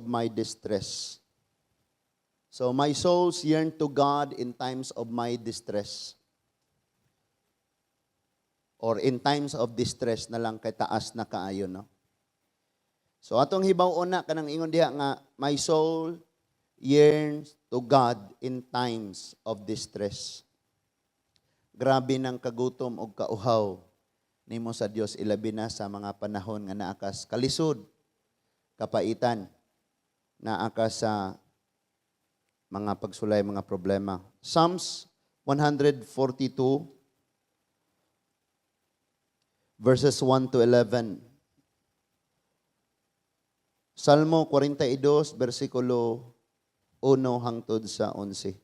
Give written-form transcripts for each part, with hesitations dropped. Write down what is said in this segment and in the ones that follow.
of my distress." So my souls yearn to God in times of my distress. Or in times of distress na lang kay taas na kaayo, no? So atong hibaw na kanang ingon diha nga my soul yearns to God in times of distress. Grabe nang kagutom og kauhaw nimo sa Dios, ilabi na sa mga panahon nga naa kas kalisod, kapaitan, naa ka sa mga pagsulay, mga problema. Psalms 142 verses 1 to 11. Salmo 42 versikulo 1 hangtod sa 11.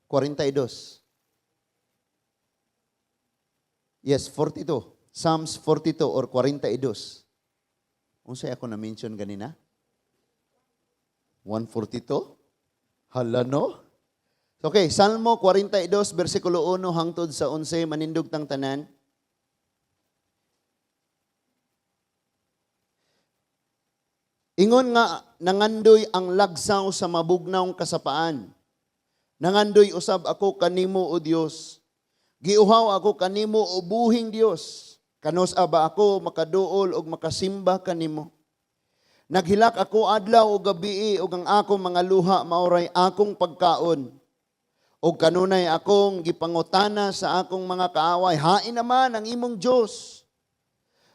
42. Yes, 42. Psalms 42 or 42. Unsay ako na-mention ganina? 142? Hala, no? Okay, Salmo 42, versikulo 1 hangtod sa 11, manindog tang tanan. Ingon nga nangandoy ang lagsaw sa mabugnawng kasapaan. Nangandoy usab ako kanimo, O Dios. Giuhaw ako kanimo, o buhing Dios. Kanus-a ba ako makaduol og makasimba kanimo? Naghilak ako adlaw ug gabii ug ang akong mga luha maoray akong pagkaon. Og kanunay akong gipangutana sa akong mga kaaway, "Hain naman ang imong Dios?"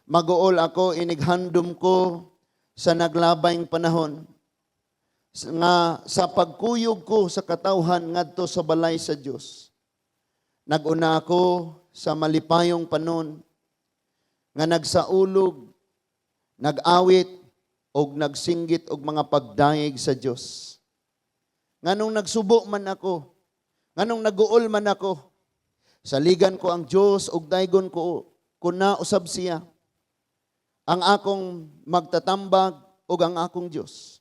Maguol ako inighandom ko sa naglabayng panahon nga sa pagkuyog ko sa katawhan ngadto sa balay sa Dios. Naguna ako sa malipayong panon nga nagsaulog, nag-awit og nagsinggit og mga pagdayeg sa Dios. Nganong nagsubo man ako, nganong naguol man ako, saligan ko ang Dios ug daygon ko kuna usab siya, ang akong magtatambag ug ang akong Dios.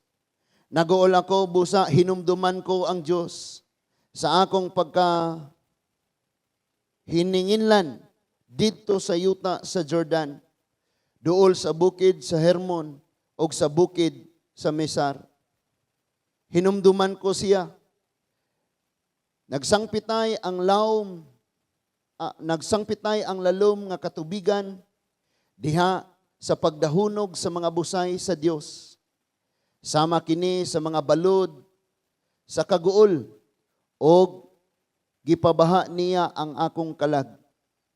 Naguol ako busa hinumduman ko ang Dios sa akong pagka hininginlan didto sa yuta sa Jordan, duol sa bukid sa Hermon ug sa bukid sa Misar. Hinumduman ko siya. Nagsangpitay ang lalom nga katubigan diha sa pagdahunog sa mga busay sa Dios. Sama kini sa mga balod sa kaguol og gipabaha niya ang akong kalag.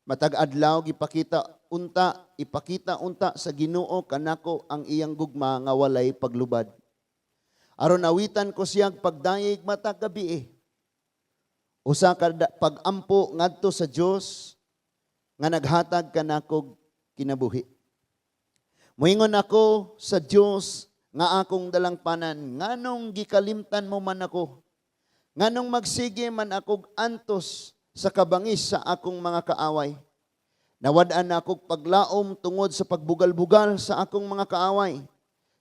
Matag adlaw gipakita unta, ipakita unta sa Ginoo kanako ang iyang gugma nga walay paglubad. Aron awitan ko siyang pagdayeg matag gabi. Usa ka pag-ampo ngadto sa Dios nga naghatag kanakog kinabuhi. Moingon ako sa Dios nga akong dalangpanan, "Nganong gikalimtan mo man ako? Nganong magsige man akog antos sa kabangis sa akong mga kaaway? Nawad-an akog paglaom tungod sa pagbugal-bugal sa akong mga kaaway.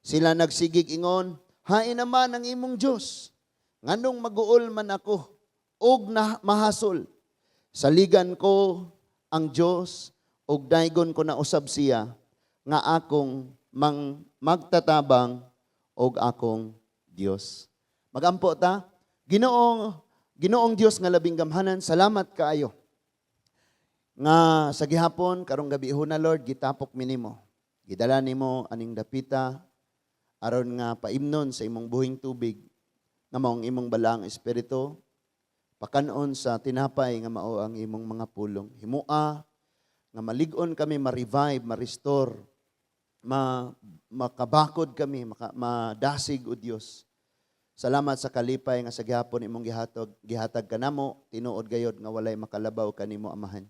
Sila nagsigig ingon, 'Hain naman ang imong Dios?' Nganong maguol man ako og na mahasol? Saligan ko ang Dios og daygon ko na usab siya nga akong magtatabang og akong Dios." Magampo ta. Ginoong Dios nga labing gamhanan, salamat kaayo nga sa gihapon karong gabi na, Lord, gitapok mi nimo. Gidala nimo aning dapita aron nga paimnon sa imong buhing tubig nga mao ang imong balaang espiritu, pakanon sa tinapay nga mao ang imong mga pulong. Himua nga malig-on kami, ma-revive, ma-restore, makabakod kami, madasig, o Dios. Salamat sa kalipay nga sa gihapon imong gihatag kanamo, tinuod gayod nga walay makalabaw kanimo, Amahan.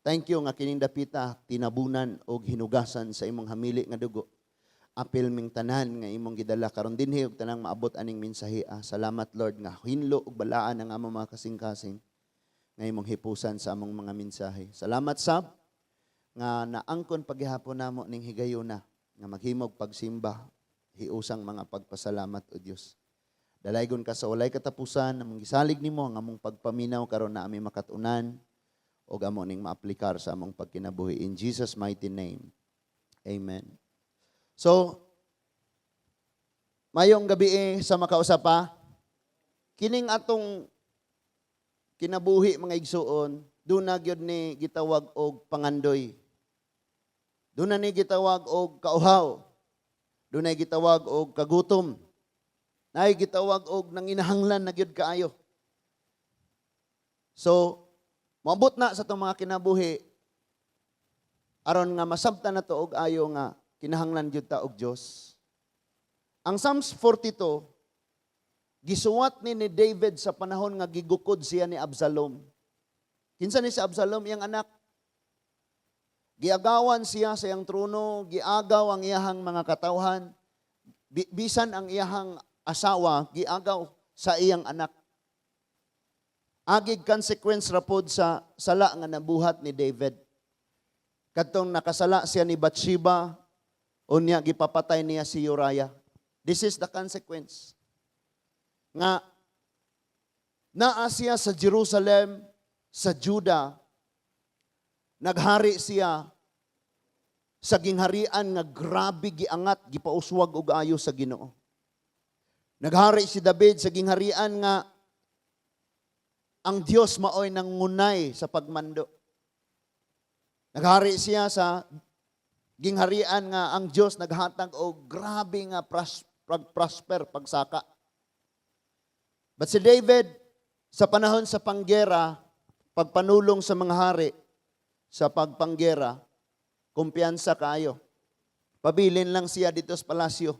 Thank you nga kining dapita tinabunan og hinugasan sa imong hamili nga dugo. Apil ming tanan nga imong gidala karon dinhi ug tanang maabot aning mensahe. Salamat, Lord, nga hinlo ug balaan ang among mga kasing-kasing nga imong hipusan sa among mga mensahe. Salamat sab nga naangkon paghihapon namo ning higayuna nga maghimog pagsimba, hiusang mga pagpasalamat, o Dios. Dalaygon ka sa walay katapusan, among gisalig nimo ang among pagpaminaw karon na ami makatunan og amo ning maaplikar sa among pagkinabuhi, in Jesus' mighty name. Amen. So, mayong gabi eh, sa makausa pa, kining atong kinabuhi, mga igsuon, duna gyud ni gitawag og pangandoy. Duna ni gitawag og kauhaw. Dunay gitawag og kagutom. Naay gitawag og nanginahanglan na gyud kaayo. So, moabot na sa atong mga kinabuhi aron nga masabtan nato og ayo nga kinahanglan gyud ta og Dios. Ang Psalms 42 gisuwat ni David sa panahon nga gigukod siya ni Absalom. Kinsa ni si Absalom? Iyang anak. Giagawan siya sa iyang trono, giagaw ang iyahang mga katawhan, bisan ang iyahang asawa, giagaw sa iyang anak. Agig consequence ra pod sa sala nga nabuhat ni David. Kadtong nakasala siya ni Bathsheba, unya gipapatay niya si Uriah. This is the consequence. Nga naa siya sa Jerusalem, sa Judah, naghari siya sa gingharian nga grabe giangat, gipauswag og ayo sa Ginoo. Naghari si David sa gingharian nga ang Dios maoy nangunay sa pagmando. Naghari siya sa gingharian nga ang Dios naghatag og grabe nga prosper pagsaka. But si David, sa panahon sa panggera, pagpanulong sa mga hari, sa pagpanggera, kumpiyansa kaayo. Pabilin lang siya dito sa palasyo.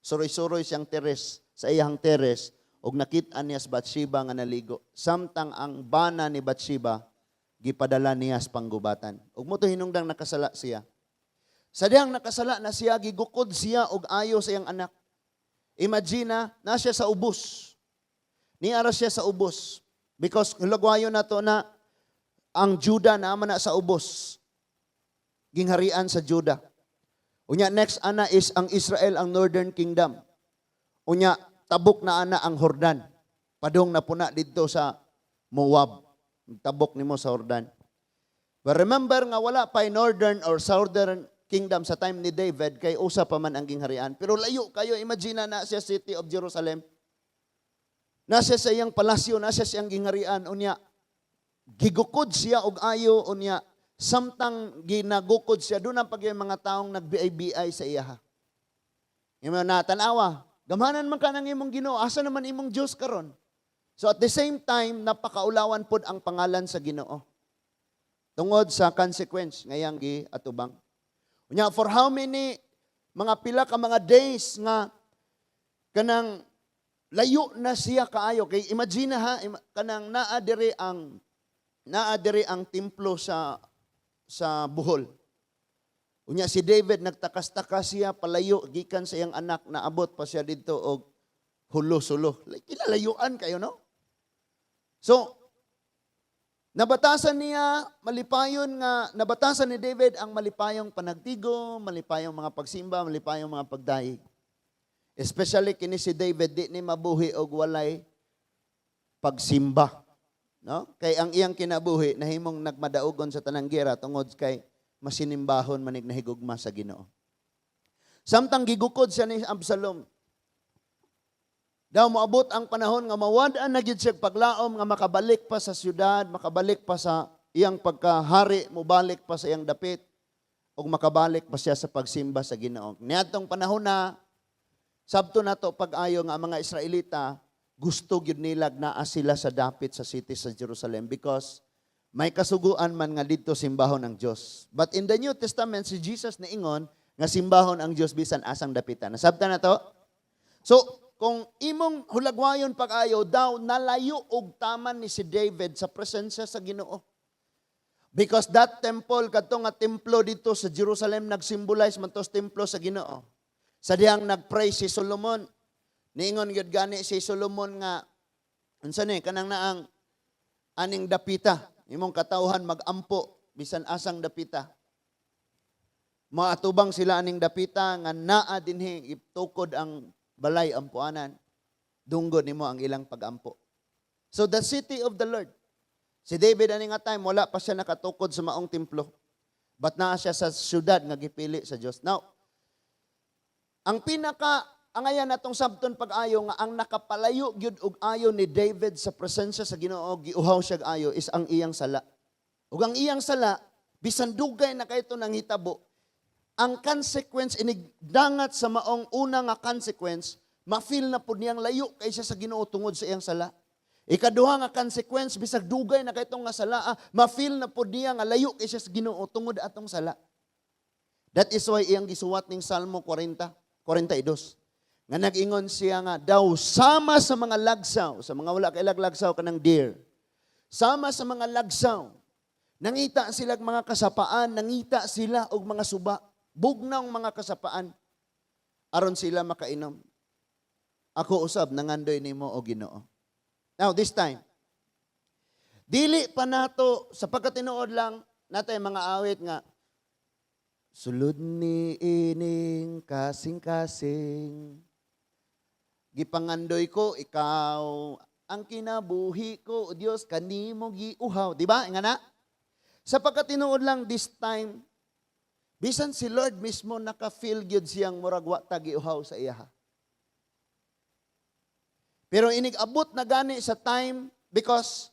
Suroy-suroy siyang teres, sa iyang teres, ug nakita niya sa Bathsheba nga naligo. Samtang ang bana ni Bathsheba, gipadala niya sa panggubatan. Ug mao to hinungdang nakasala siya. Sa dihang nakasala na siya, gigukod siya og ayo sa iyang anak. Imagine na, na siya sa ubos. Niara siya sa ubos. Because hulagwayo na to na ang Juda na na sa ubos. Gingharian sa Juda. Unya, next ana is ang Israel, ang Northern Kingdom. Unya, tabok na ana ang Jordan. Padong na puna didto sa Moab. Tabok nimo sa Jordan. But remember nga wala pa Northern or Southern Kingdom sa time ni David kay usa pa man ang gingharian. Pero layo kayo, imagine na siya city of Jerusalem. Na siya sa iyang palasyo, na siya sa iyang gingharian. Unya, gigukod siya og ayo, unya samtang ginagukod siya, doon ang pag mga taong nagbiay-biay sa iyaha. Imo na tanawa, gamhanan man ka ng imong Ginoo, asa naman imong Dios karon? So at the same time, napakaulawan pod ang pangalan sa Ginoo. Tungod sa consequence ngayang giatubang. Unya, for how many, mga pila ka mga days nga kanang layo na siya kaayo, kay imagine ha, kanang naa diri ang templo sa Bohol. Unya si David nagtakas-takas siya palayo gikan sa iyang anak, naabot pa siya didto og hulo-sulo. Like, kinalayuan kayo, no? So, nabatasan niya, malipayon nga, nabatasan ni David ang malipayong panagtigo, malipayong mga pagsimba, malipayong mga pagdayeg. Especially kini si David, di ni mabuhi og walay pagsimba. No? Kay ang iyang kinabuhi nahimong nagmadaugon sa tanang gera tungod kay masinimbahon manig nahigugma sa Ginoo. Samtang gigukod siya ni Absalom, daw moabot ang panahon nga mawad-an na gyud siya paglaom nga makabalik pa sa syudad, makabalik pa sa iyang pagkahari, mobalik pa sa iyang dapit, ug makabalik pa siya sa pagsimba sa Ginoo. Niadtong panahon na sabto nato pag-ayo nga ang mga Israelita gusto gyud nila naa sila sa dapit sa city sa Jerusalem because may kasuguan man nga didto simbahon ang Dios. But in the New Testament, si Jesus niingon nga simbahon ang Dios bisan asang dapitan. Nasabtan na to? So, kung imong hulagwayon pag-ayo, daw nalayo og taman ni si David sa presensya sa Ginoo. Because that temple, kadto nga templo dito sa Jerusalem, nagsymbolize man to sa templo sa Ginoo. Sa dihang nagpray si Solomon, niingon gyud gani si Solomon nga unsa ni kanang naang aning dapita, imong katawhan magampo bisan asang dapita. Maatubang sila aning dapita nga naa dinhi itukod ang balay ampuanan. Dunggon nimo ang ilang pagampo. So the city of the Lord. Si David ani nga time wala pa siya nakatukod sa maong templo. But naa siya sa syudad nga gipili sa Dios. Now, Ang pinaka angayan natong sabton pag-ayo nga ang nakapalayo gyud og ayo ni David sa presensya sa Ginoo, giuhaw siya og ayo, is ang iyang sala. Ug ang iyang sala, bisan dugay na kayto nang hitabo, ang consequence inig dangat sa maong una nga consequence, ma-feel na pud niyang layo kay siya sa Ginoo tungod sa iyang sala. Ikaduha nga consequence, bisag dugay na kaytong nga sala, ma-feel na pud niya nga layo kay siya sa Ginoo tungod atong sala. That is why iyang gisuwat ning Salmo 40, 42. Nga nag-ingon siya nga daw sama sa mga lagsaw, sa mga wala kay lagsaw, kanang deer. Sama sa mga lagsaw, nangita sila og mga kasapaan, nangita sila og mga suba, bugnawng mga kasapaan aron sila makainom. Ako usab nangandoy nimo, o Ginoo. Now this time, dili pa nato sa pagkatinuod lang natay mga awit nga sulod ni ining kasing-kasing, gipangandoy ko ikaw, ang kinabuhi ko, o Dios, kanimo giuhaw, di ba nga na? Sa pagkatinuod lang, this time, bisan si Lord mismo naka-feel gyud siyang murag wa ta giuhaw sa iya. Pero inig abot na gani sa time, because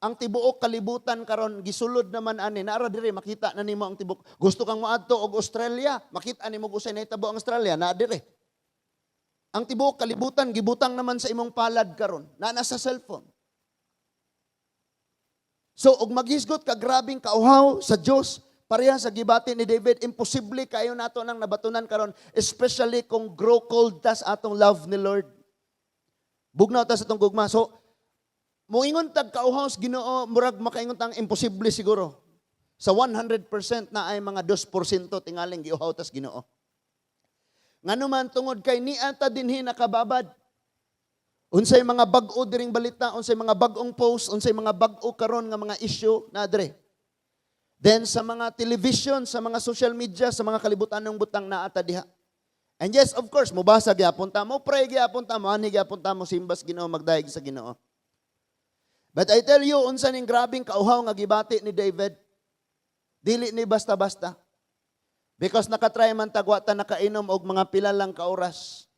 ang tibuok kalibutan karon gisulod naman ani, naara diri, makita na nimo ang tibok. Gusto kang moadto og Australia, makita nimo kung usay nahitabo ang Australia naa diri. Ang tibuok kalibutan gibutang naman sa imong palad karon, naa na sa cellphone. So og maghisgot ka grabing kauhaw sa Dios pareha sa gibati ni David, imposible kayo nato nang nabatunan karon, especially kung grow cold tas atong love ni Lord, bugnaw ta sa atong gugma. So moingon tag kauhaw sa Ginoo, murag makaingon tang imposible siguro. Sa 100% na ay mga 2% tingaling giuhaw tas Ginoo. Ngano man, tungod kay niya ta dinhi nakababad. Unsay mga bag-o diring balita, unsay mga bag-ong post, unsay mga bag-o karon nga mga issue na dire. Then sa mga television, sa mga social media, sa mga kalibutan ng butang naa ta diha. And yes, of course, mubasa gyapon ta, mo pray gyapon ta, mo anhi gyapon ta, mo simbas Ginoo, magdayeg sa Ginoo. But I tell you, unsa ning grabing kauhaw nga gibati ni David, dili ni basta-basta. Because nakatry man tag wa ta nakainom og mga pila lang ka oras.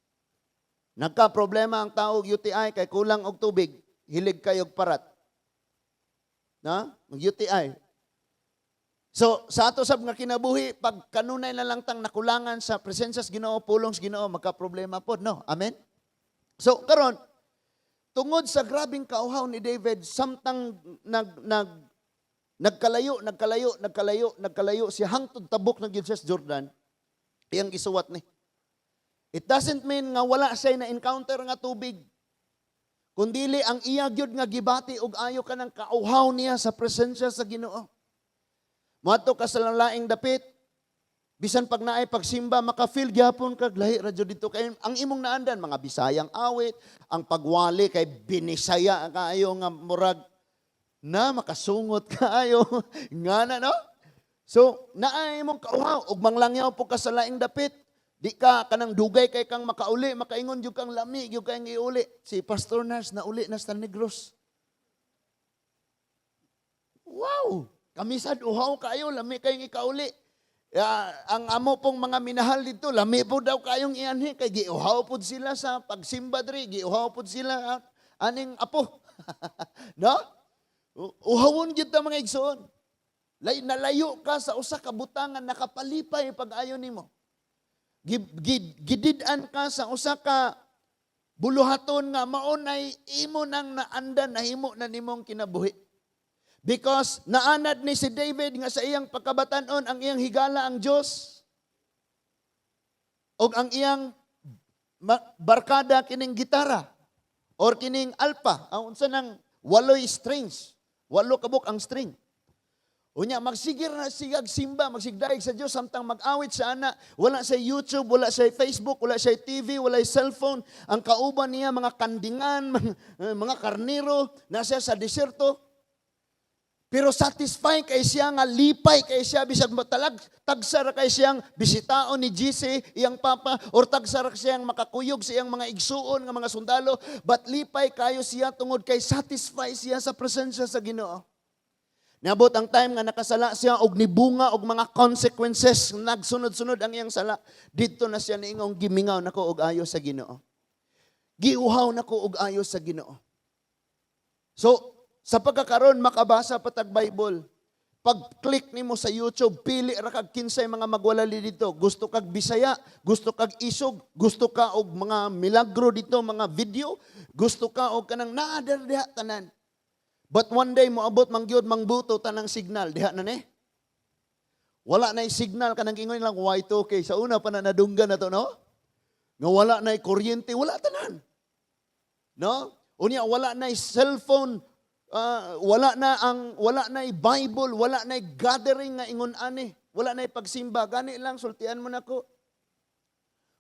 Nagka-problema ang tao og UTI kay kulang og tubig, hilig kayo og parat. Na? Mag UTI. So, sa ato sab nga kinabuhi, pag kanunay na lang tang nakulangan sa presensya sa Ginoo, pulong sa Ginoo, magka-problema pod, no? Amen? So, karon, tungod sa grabing kauhaw ni David, samtang nag nag nagkalayo, nagkalayo, nagkalayo, nagkalayo siya hangtod tabok ng gyud siya sa Jordan, iyang gisuwat ni. It doesn't mean nga wala siya na encounter nga tubig. Kundili ang iya gyud nga gibati og ayo kanang kauhaw niya sa presensya sa Ginoo. Moadto ka sa laing dapit, bisan pag naay pagsimba, maka-feel gyapon kag lahi ra jud dito kay ang imong naandan mga Bisayang awit, ang pagwali kay binisaya kaayo nga murag na makasungot kaayo nga na, no? So, naay imong kauhaw ug manglangyaw po ka sa laing dapit. Di ka kanang dugay kay kang makauli, makaingon jud kang lami gyud kay iuli. Si Pastor Nars na uli na sa Negros. Wow! Kami sad uhaw kayo, lami kayong ikauli. Ya, ang amo pong mga minahal dito, lami po daw kayong ianhi kay giuhaw pod sila sa pagsimba diri, giuhaw pod sila aning apo. No? Uhawon gyud ta, mga igsoon. Nalayo ka sa usa ka butangan nakapalipay pag-ayo nimo. Gidid-an ka sa usa ka buluhaton nga mao nay imo nang naandan, nahimo na nimong kinabuhi. Because naanad ni si David nga sa iyang pagkabatanon, ang iyang higala ang Dios. Og ang iyang barkada kining gitara or kining alpa, ang unsa nang waloy strings, walo kabuk ang string. Unya magsigir na sigag simba, magsigdayeg sa Dios samtang mag-awit sa ana, wala sa YouTube, wala sa Facebook, wala sa TV, wala sa cellphone. Ang kauban niya mga kandingan, mga karniro, nasa sa diserto. Pero satisfying kay siya nga lipay kay siya bisag matalag tagsa ra kay siyang bisitaon ni Jesse iyang papa or tagsa ra siyang makakuyog sa iyang mga igsuon nga mga sundalo, but lipay kayo siya tungod kay satisfy siya sa presensya sa Ginoo. Niabot ang time nga nakasala siya og nibunga og mga consequences, nagsunod-sunod ang iyang sala. Didto na siya niingong, "Gimingaw nako og ayo sa Ginoo. Giuhaw nako og ayo sa Ginoo." So, sa pagkakaron makabasa pa tag Bible. Pag-click nimo sa YouTube, pili ra kag kinsay mga magwalali didto. Gusto kag Bisaya, gusto kag Isog, gusto ka og mga milagro didto, mga video, gusto ka og kanang naa diha tanan. But one day moabot man gyud mangbuto tanang signal diha na ni. Wala na signal, kanang ingon lang Y2K sa una pa na nadunggan na to, no? Nga wala na kuryente, wala tanan. No? Unya wala na cellphone, wala na Bible, wala na gathering nga ingon ani, wala na pagsimba, gani lang sultian mo nako.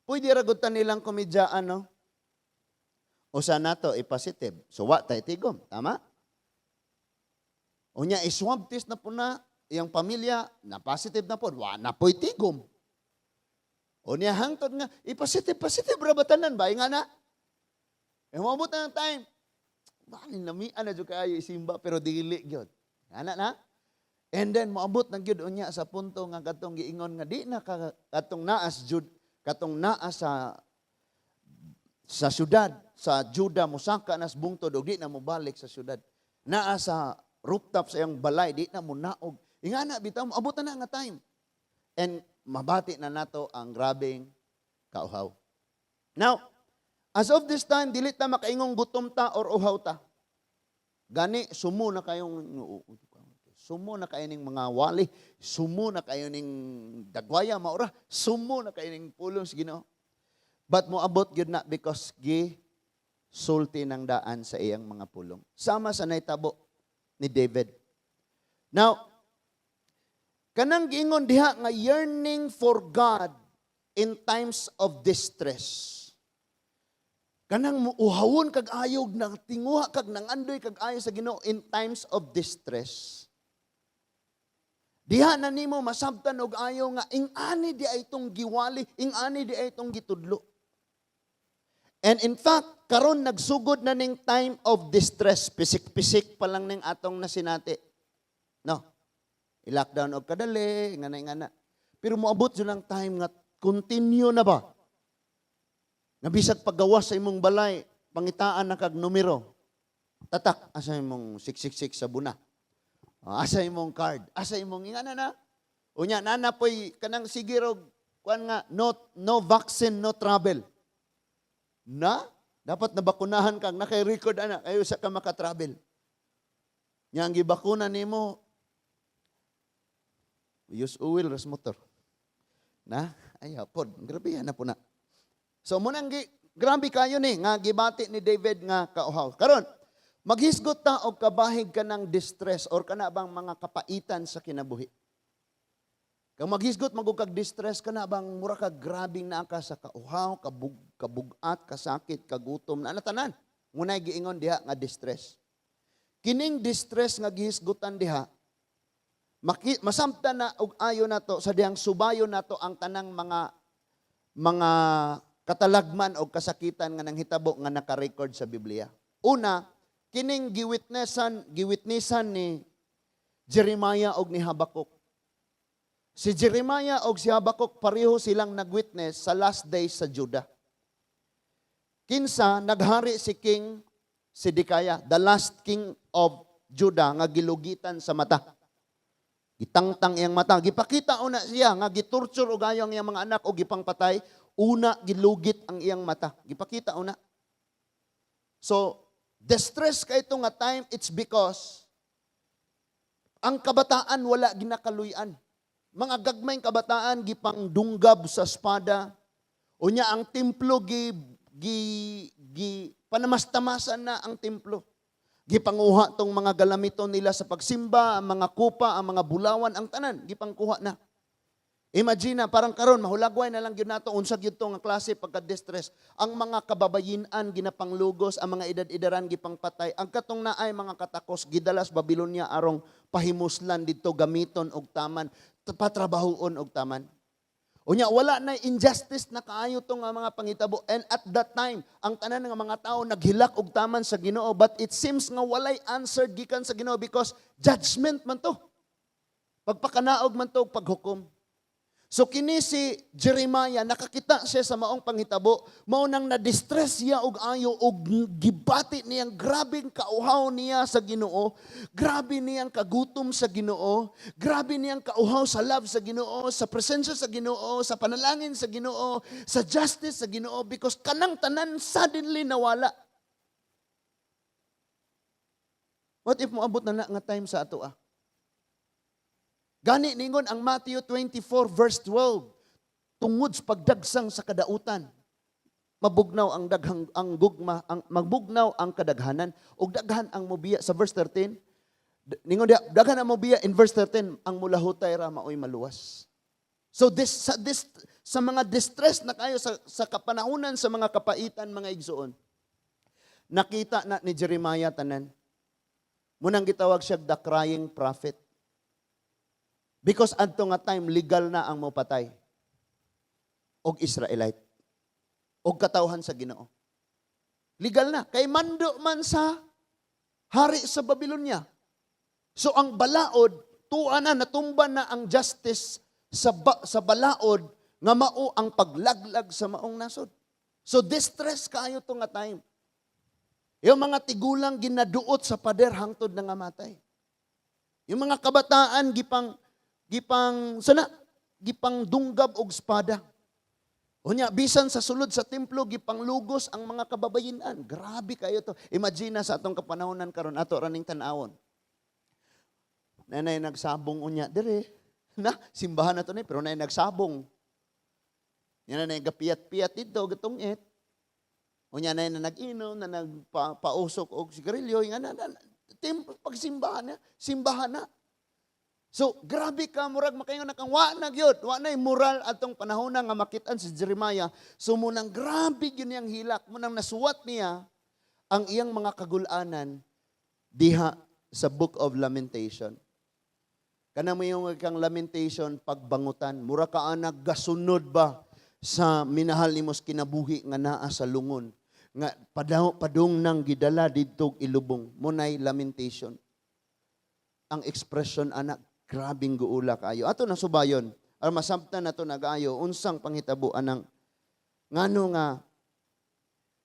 Pwede ra gud ta nilang komedyaan, no? Usa nato i-positive. So wa tay tigom, tama? Unya i-swab test na po na iyang pamilya, na positive na po, wa na po'y tigom. Unya hangtod nga, i-positive, positive ra ba tanan ba? Nga na. E moabot na ang time, balin lamian na jud kaayo isimba pero dili gyud. Ana na. And then moabot na gyud unya sa punto nga katong giingon nga di na ka, katong naas jud katong naa sa syudad sa Juda mosaka nas bungtod og di na mobalik sa syudad. Naa sa rooftop sa iyang balay, di na mo naog. Ingana bitaw, moabot na nga time. And mabati na nato ang grabeng kauhaw. Now, as of this time, dili ta makaingong gutom ta or uhaw ta. Gani, sumo na kayo ning mga wali, sumo na kayo ning dagwaya maura, sumo na kayo ning pulong sa Ginoo. But moabot gyud na because gi sulti ng daan sa iyang mga pulong. Sama sa naitabo ni David. Now, kanang giingon diha nga yearning for God in times of distress. Kanang uhawon kag ayog, nang tinguha kag nangandoy kag ayo sa Ginoo in times of distress. Diha na nimo masabtan og ayo nga ing-ani di ay itong giwali, ing-ani di ay itong gitudlo. And in fact, karon nagsugod na ning time of distress, pisik-pisik pa lang ning atong nasinati. No. I-lockdown og kadali, ngana ngana. Pero moabot jud ang time nga continue na ba? Nga bisag paggawas sa imong balay, pangitaan na kag numero. Tatak, asa imong 666 sa buna? Ah, asa imong card? Asa imong ingana na? Unya nana poy kanang sige rog kuan nga no, no vaccine, no travel. Na dapat nabakunahan kang naka-record ana kayo sa ka maka-travel. Nya ang gibakuna nimo use oil ras motor. Na ay pod, grabe na po na. So mo nang grabe kayo ni nga gibati ni David nga kauhaw. Karon, maghisgot ta og kabahig ka ng distress or kana bang mga kapaitan sa kinabuhi. Kang maghisgot magug kag distress, kana bang mura ka grabing naa ka sa kauhaw, kabugat, kasakit, kagutom, na tanan. Munay giingon diha nga distress. Kining distress nga gihisgutan diha, masamtan na og ayo nato sa dihang subayon nato ang tanang mga katalagman o kasakitan nga nanghitabo nga naka-record sa Biblia. Una, kining giwitnessan ni Jeremiah og ni Habakuk. Si Jeremiah og si Habakuk, pareho silang nagwitness sa last days sa Judah. Kinsa naghari si King Zedekiah, the last king of Judah nga gilugitan sa mata. Gitangtang iyang mata. Gipakita una siya nga gitorture og ayo ang iyang mga anak o gipangpatay. Una gilugit ang iyang mata. Gipakita una. So, distress kay ito nga time, it's because ang kabataan wala ginakaluyan. Mga gagmayng kabataan gipangdunggab sa espada. Unya ang templo gi gi gi panamastamasan na ang templo. Gipanguha tong mga galamiton nila sa pagsimba, ang mga kupa, ang mga bulawan, ang tanan, gipangkuha na. Imagine na, parang karon mahulagway na lang gyud nato unsa gyud to nga klase pagka-distress. Ang mga kababayinan ginapanglugos, ang mga edad-edaran gipangpatay. Ang katong naay mga katakos gidalas Babylonia arong pahimuslan didto, gamiton og taman, patrabahoon og taman. Unya wala na, injustice na kaayo to nga mga pangitabo, and at that time ang tanan nga mga tao naghilak og taman sa Ginoo, but it seems nga walay answer gikan sa Ginoo because judgment man to. Pagpakanaog man to og paghukom. So kini si Jeremiah, nakakita siya sa maong panghitabo, mao nang na-distress siya og ayo og gibati niyang grabeng kauhaw niya sa Ginoo, grabe niyang kagutom sa Ginoo, grabe niyang kauhaw sa love sa Ginoo, sa presensya sa Ginoo, sa panalangin sa Ginoo, sa justice sa Ginoo, because kanang tanan suddenly nawala. What if moabot na na nga time sa ato ah? Gani ningon ang Matthew 24 verse 12, tungod sa pagdagsang sa kadautan, mabugnaw ang daghang ang gugma, ang magbugnaw ang kadaghanan ug daghan ang mobiya. Sa verse 13, ningon diha, daghan ang mobiya. In verse 13, ang mulahutay ra maoy maluwas. So this sa mga distress na kayo sa kapanahunan, sa mga kapaitan, mga igsuon, nakita na ni Jeremiah tanan. Munang gitawag siya the crying prophet. Because adto nga time, legal na ang mopatay og Israelite og katawhan sa Ginoo. Legal na kay mando man sa hari sa Babylonia. So ang balaod tuwa na, natumba na ang justice sa balaod nga mao ang paglaglag sa maong nasod. So distress kaayo to nga time. Yung mga tigulang ginaduot sa pader hangtod na nga matay. Yung mga kabataan gipang gipang sana gipang dunggab og espada. Unya bisan sa sulod sa templo gipanglugos ang mga kababayenan. Grabe kayo to. Imagine na sa atong kapanahonan karon, ato raning tan-awon. Nanay nagsabong unya dire. Na simbahan na to ni, pero nay nagsabong. Yan na gapiyat-piyat dito gatungit. Unya na na nag-inom, na nagpausok og sigarilyo, nga na, templo, pagsimbahan na, simbahan na. So, grabe ka, murag makaingon na kang wa na gyud, wa na moral atong panahon nga makitaan si Jeremiah. So munang grabe gyud niyang hilak, munang nasuwat niya ang iyang mga kagulanan diha sa Book of Lamentation. Kana mo yung kang lamentation, pagbangutan, mura ka anak gasunod ba sa minahal nimo sa kinabuhi nga naa sa lungon nga padung nang gidala didtog ilubong, munay lamentation. Ang expression anak, grabing guula kaayo. Ato na subayon aron masabtan nato nagayo unsang panghitabo anang ngano nga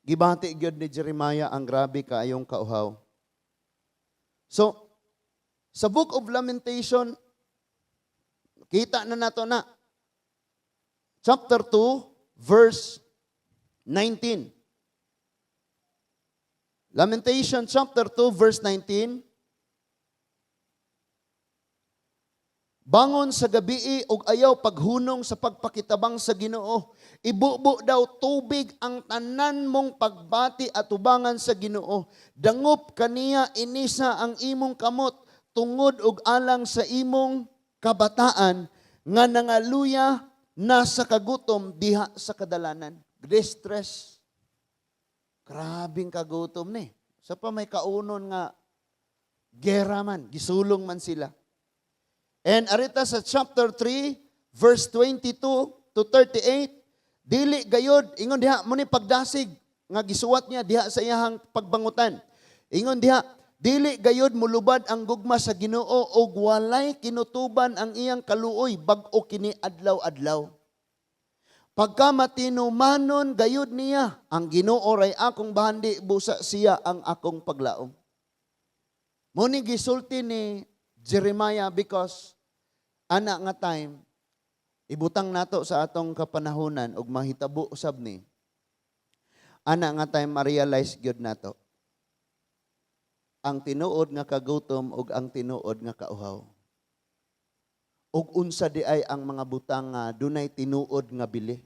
gibati gyud ni Jeremiah ang grabe kaayong kauhaw. So sa Book of Lamentation, kita na nato na chapter 2 verse 19. Lamentation chapter 2 verse 19. Bangon sa gabii ug ayaw paghunong sa pagpakitabang sa Ginoo. Ibubo daw tubig ang tanan mong pagbati at tubangan sa Ginoo. Dangop kaniya inisa ang imong kamot tungod og alang sa imong kabataan nga nangaluya na sa kagutom diha sa kadalanan. Distress. Grabing kagutom ni. Sa pa may kaunon nga gera man, gisulong man sila. And arita sa chapter 3, verse 22 to 38, dili gayod, ingon diha, mo ni pagdasig nga gisuwat niya diha sa iyahang pagbangutan. Ingon diha, dili gayod mulubad ang gugma sa Ginoo og walay kinutuban ang iyang kaluoy bag-o kini adlaw-adlaw. Pagka matinumanon gayud niya, ang Ginoo ray akong bahandi, busa siya ang akong paglaom. Mo ni gisulti ni Jeremiah because ana nga time, ibutang nato sa atong kapanahonan ug mahitabo usab ni ana nga time, ma-realize gyud nato ang tinuod nga kagutom ug ang tinuod nga kauhaw. Ug unsa di ay ang mga butang nga dunay tinuod nga bili.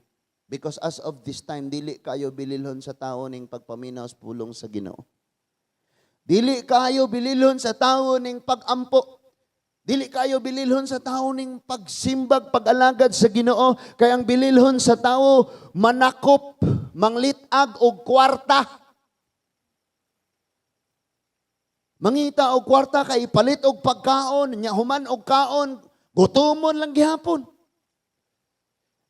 Because as of this time, dili kayo bililhon sa tao ning pagpaminaw sa pulong sa Ginoo. Dili kayo bililhon sa tao ning pagampo. Dili kayo bililhon sa tao ning pagsimbag, pag-alagad sa Ginoo. Kay ang bililhon sa tao, manakop, manglit-ag og kwarta. Mangita og kwarta kay palit og pagkaon, nya human og kaon, gutomon lang gihapon.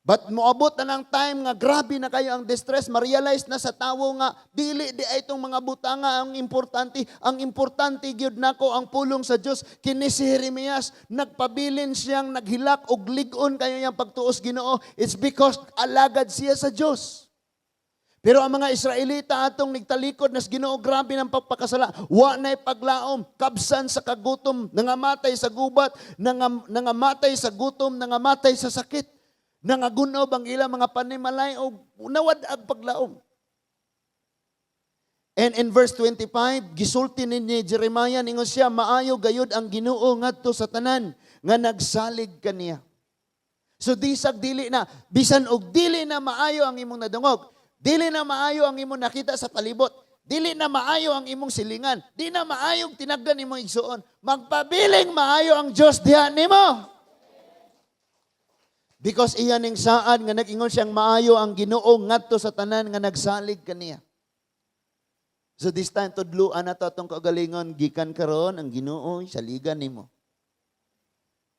But moabot na ng time nga grabe na kayo ang distress, ma-realize na sa tawo nga dili di ay itong mga butanga ang importante. Ang importante gyud nako ang pulong sa Dios. Kini si Jeremias, nagpabilin siyang naghilak og lig-on kayo iyang pagtuos Ginoo. It's because alagad siya sa Dios. Pero ang mga Israelita atong nagtalikod nas Ginoo, grabe ng pagpakasala. Wa na'y paglaom, kabsan sa kagutom, nangamatay sa gubat, nangamatay sa gutom, nangamatay sa sakit. Nangagunob ang ilang mga panimalay o nawad ang paglaom. And in verse 25, gisulti ni Jeremiah, ningon siya, "Maayo gayud ang Ginoo ngadto sa tanan nga nagsalig kaniya." So disag dili na, bisan og dili na maayo ang imong nadungog, dili na maayo ang imong nakita sa palibot, dili na maayo ang imong silingan, di na maayong tinagdan imong igsuon, magpabiling maayo ang Dios diha nimo. Because iya ning saad nga nag-ingon siyang maayo ang Ginoo ngadto sa tanan nga nagsalig kaniya. So this time, tudluan na to atong kaugalingon, gikan karon ang Ginoo saligan nimo.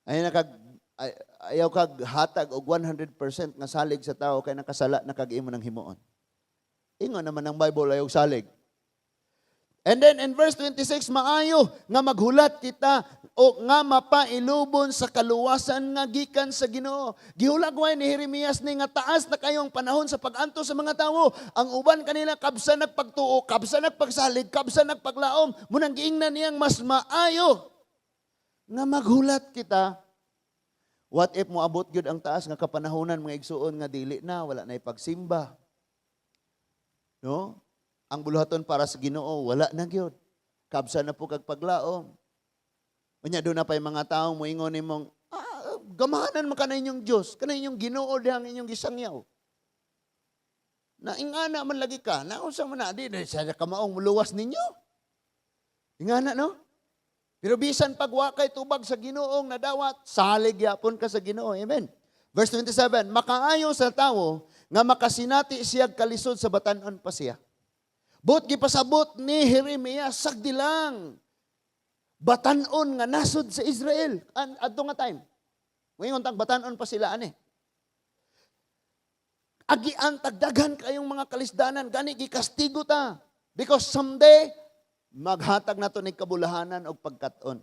Ay nakag ay, ayaw kag hatag og 100% nga salig sa tao kay nakasala na kag imo nang himuon. Ingon naman ang Bible, ayaw salig. And then in verse 26, maayo nga maghulat kita o nga mapailubon sa kaluwasan nga gikan sa Ginoo. Gihulagway ni Jeremias ni nga taas na kayong panahon sa pag-anto sa mga tawo. Ang uban kanila kabsa nagpagtuo, kabsa nagpagsalig, kabsa nagpaglaom. Munang giingnan niyang mas maayo nga maghulat kita. What if moabot gyud ang taas nga kapanahonan, mga igsuon, nga dili na, wala na ipagsimba? No? Ang buluhaton para sa Ginoo wala na gyud. Kabsa na po kag paglaom. Unya doon na pa yung mga taong moingon nimong, "Gamahanan man ka na inyong Diyos, kana inyong Ginoo dihang inyong gisangyaw. Na ingana man lagi ka, na unsa man na, di na sa kamaong muluwas ninyo." Ingana, no? Pero bisan pag wa kay tubag sa Ginoong nadawat, salig yapon ka sa Ginoo. Amen. Verse 27, makaayo sa tawo nga makasinati siya kalisod sa batan-on pa siya. But gipasabot ni Jeremias sagdi lang batan-on nga nasod sa Israel. Adto nga time. Ngayon tang batan-on pa sila ani. Agian tagdaghan kayong mga kalisdanan, gani gikastigo ta. Because someday maghatag nato ni kabulahanan og pagkat-on.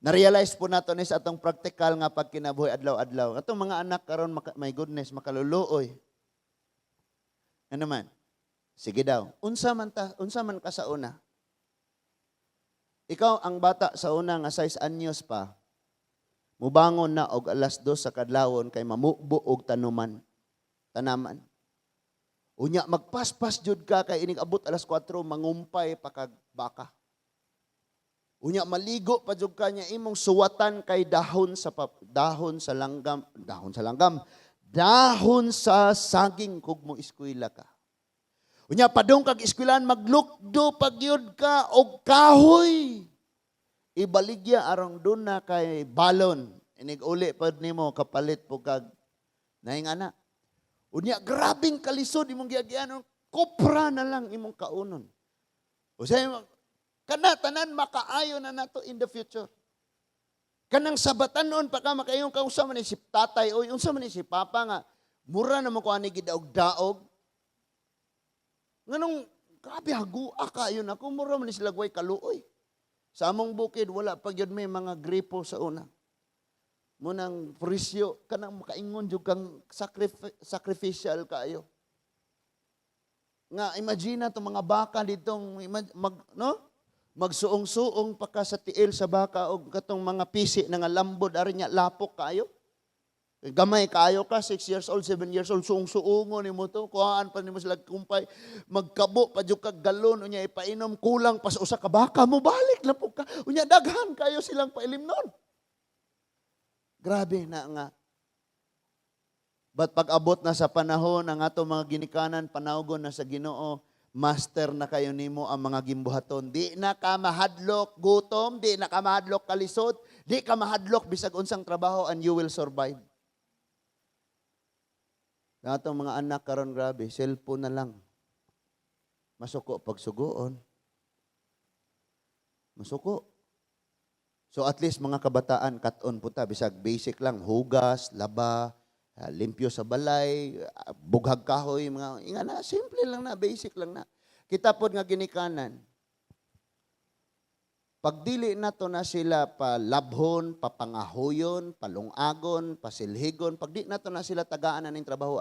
Na-realize po nato ni sa atong practical nga pagkinabuhi adlaw-adlaw. Atong mga anak karon, my goodness, makaluluoy. Ano man? Sige daw. Unsa man ta, unsa man ka sa una? Ikaw ang bata sa una nga 6 anyos pa, mubangon na og alas 2 sa kadlawon kay mamubo og tanuman. Tanaman. Unya magpaspas jud ka kay inig abot alas 4 mangumpay pa kag baka. Unya maligo pa jud ka niya, imong suwatan kay dahon sa langgam, dahon sa langgam, dahon sa saging kug mo eskwela ka. Unya padung kag eskwelan, maglukdo pa gyud ka og kahoy. Ibaligya arong dun na kay balon. Inig uli pad nimo kapalit po kag naing ana. Unya grabing kalisod imong giagian, kopra na lang imong kaunon. O sa kana tanan makaayo na nato in the future. Kanang sabatanon pa ka makayon ka, unsa man ni si tatay o unsa man ni si papa nga mura na mo ko ani gidaog-daog. Nganong grabe hagua kayo na ako, mura man ni sila gway kaluoy. Sa among bukid wala pa gyud may mga gripo sa una. Munang presyo kanang makaingon jud kang sacrificial kaayo. Nga imagine na tong mga baka ditong mag, no? Magsuong-suong pa ka sa tiil sa baka og katong mga pisi na nga lambod ari niya, lapok kaayo. Gamay kaayo ka, 6 years old, 7 years old, suong-suungon nimo to, kuhaan pa nimo sila kumpay, magkabo pa jud kag galon, unya ipainom kulang pa sa usa ka baka, mo balik na po ka. Unya daghan kayo silang pailimnon. Grabe na nga. But pag abot na sa panahon ang ato mga ginikanan panawgon na sa Ginoo, master na kayo nimo ang mga gimbuhaton. Di na ka mahadlok gutom, di na ka mahadlok kalisod, di ka mahadlok bisag unsang trabaho and you will survive. Ang atong mga anak karon grabe, cellphone na lang. Masuko pag sugoon. Masuko. So at least mga kabataan, katon po ta, bisag basic lang, hugas, laba, Limpyo sa balay, bughag kahoy, mga ingana, simple lang na, basic lang na. Kita pod nga ginikanan, pagdili nato na sila palabhon, papangahoyon, palungagon, pasilhigon, pag di nato na sila tagaan na ning trabaho,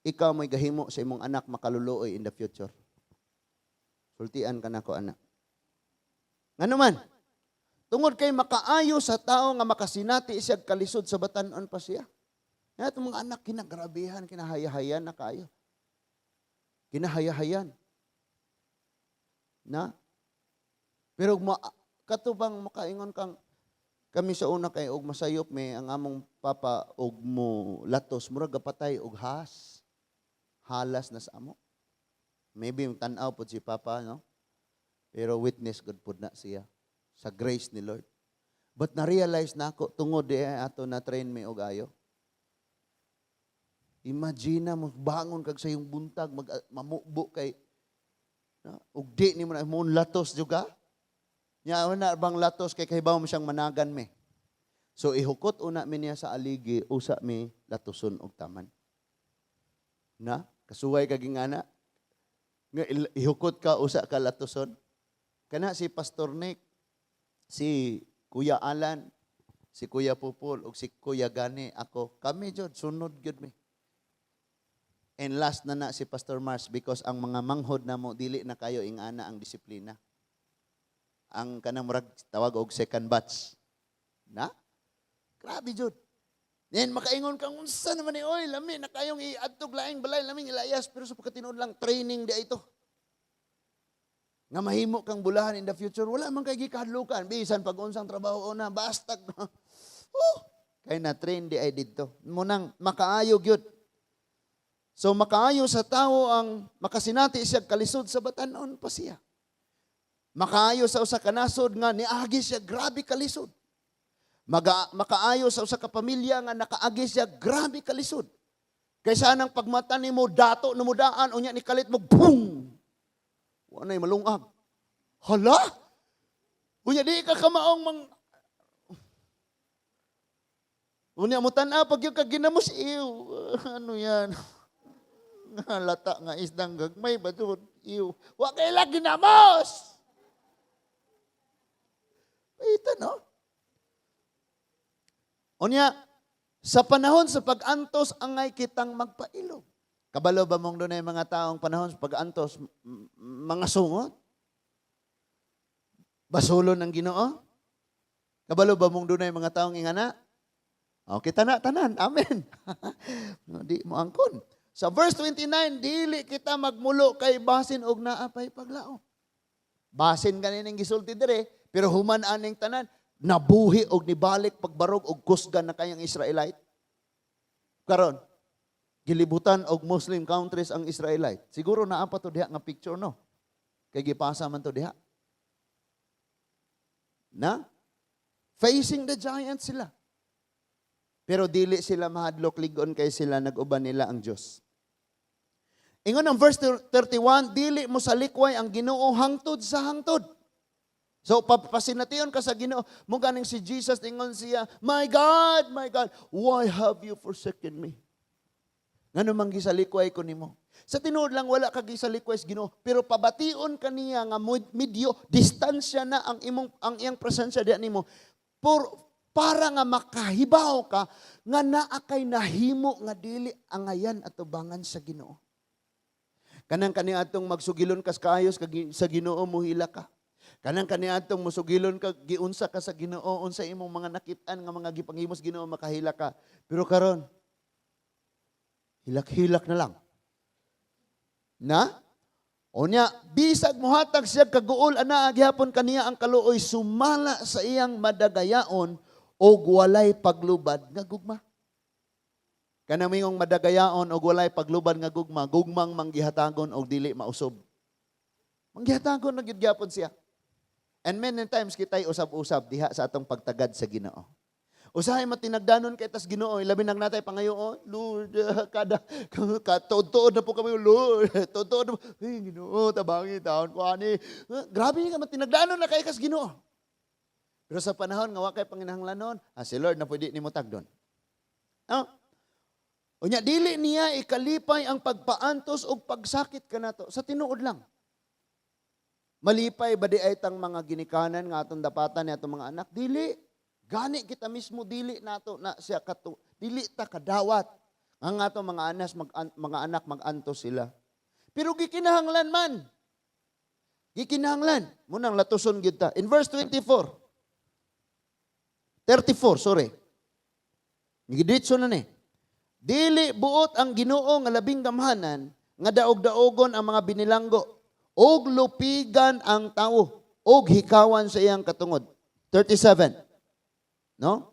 ikaw mo'y gahimo sa imong anak makaluluoy in the future. Sultian ka nako, anak. Ngano man? Tungod kay makaayo sa tao nga makasinati siya kalisod sa batan-on pa siya. Nga itong mga anak, kinagrabihan, kinahayahayan na kaayo. Kinahayahayan. Na? Pero kato bang makaingon kang kami sa una kay og masayop may ang among papa og mo latos, murag gapatay og has. Halas na sa amo. Maybe yung tan-aw pod si papa, no? Pero witness God pod na siya sa grace ni Lord. But na-realize na ako tungod di ato na train mi og ayo. Imagine mo bangon kag sa iyong buntag mag mamubo kay na, ug di nimo na mo latos juga. Nya na bang latos kay kahibaw mo siyang managan mi. So ihukot una mi niya sa aligi, usa mi latuson og taman. Na kasuway kag ingana nga ihukot ka, usa ka latuson. Kana si Pastor Nick, si Kuya Alan, si Kuya Pupol ug si Kuya Gani, ako, kami jud sunod gyud mi. And last na na si Pastor Mars because ang mga manghod namo dili na kayo ingana ang disiplina. Ang kanang murag tawag og second batch. Na? Grabe jud. Then makaingon kang unsa naman ni, oy, lami na kayong iadtog laing balay, laming ilayas, pero sa pagkatinuod lang, training di ito. Nga mahimo kang bulahan in the future, wala man kay gikahadlukan bisan pag unsang trabaho na, basta oh, kay na train di ay didto. Munang makaayo gyud. So makaayo sa tao ang makasinati siya kalisod sa batan-on pa siya. Makaayo sa usa ka nasod nga niagi siya grabe kalisod. Makaayo sa usa ka pamilya nga nakaagi siya grabe kalisod. Kaysa nang pagmata nimo dato namudaan, unya ni kalit mo, boom. Wa nay malungag. Hala? Unya di ka kamaong mang. Unya mo tan-aw pag yung kaginamos, ew, ano yan? Nga lata nga isdang gagmay ba doon? Ew. Wa kay lagi ginamos. Ito, no? Unya, sa panahon sa pag-antos, angay kitang magpailog. Kabalo ba mong dunay mga taong panahon sa pag-antos, mga sungot? Basulon ng Ginoo? Kabalo ba mong dunay mga taong ingana? O, kita na tanan. Amen. Di mo angkon. Sa verse 29, dili kita magmulo kay basin og naa pay paglaom. Basin ganing gisulti dire, pero human aning tanan, nabuhi og nibalik pagbarog og kusgan na kayang Israelite. Karon, gilibutan og Muslim countries ang Israelite. Siguro naa pa to diha nga picture, no? Kay gipasa man to diha. Na? Facing the giant sila. Pero dili sila mahadlok ligon kay sila nag-uban nila ang Dios. Ingon ang verse 31, dili mo salikway ang Ginoo hangtod sa hangtod. So pasination ka sa Ginoo. Mo ganing si Jesus, ingon siya, "My God, my God, why have you forsaken me?" Ngano man gisalikway ko nimo? Sa tinuod lang, wala ka gisalikway sa Ginoo, pero pabation ka niya nga medyo distansya na ang iyang presensya diha nimo. Para nga makahibaw ka nga naa kay nahimo nga dili angayan atubangan sa Ginoo. Kanang kaniadtong magsugilon kas kaayos sa Ginoo, muhila ka. Kanang kaniadtong musugilon ka giunsa ka sa Ginoo, unsa imong mga nakit-an nga mga gipanghimos Ginoo, makahila ka. Pero karon, hilak-hilak na lang. Na? Unya, bisag mohatag siya kaguol, anaa gihapon kaniya ang kaluoy sumala sa iyang madagayaon og walay paglubad nga gugma. Kanang mingong madagayaon og walay paglubad nga gugma, gugmang manggihatagon og dili mausob. Manggihatagon na gyud gyapon siya. And many times kita'y usab-usab diha sa atong pagtagad sa Ginoo. Usahay matinagdanon kay tas Ginoo, labi nang natay pangayo, "Oh, Lord, kada katuod-tuod na po kami, Lord, tuod-tuod na po. Hey, Ginoo, tabangi taon ko ani." Grabe nga matinagdanon na kay kas Ginoo. Pero sa panahon nga wa kay panginahanglanon, si Lord na pwede nimo tagdon. No? Unya dili niya ikalipay ang pagpaantos og pagsakit kanato sa tinuod lang. Malipay ba diay tang mga ginikanan nga atong dapatan ni atong mga anak? Dili. Gani kita mismo dili nato na siya katu dili ta kadawat ang atong mga anak magantos sila. Pero gikinahanglan man. Gikinahanglan. Munang latuson gyud ta. In verse 24. 34, sorry. Giditso na ni. Dili buot ang Ginoo nga labing gamhanan nga daog-daogon ang mga binilanggo og lupigan ang tawo og hikawan sa iyang katungod. 37. No?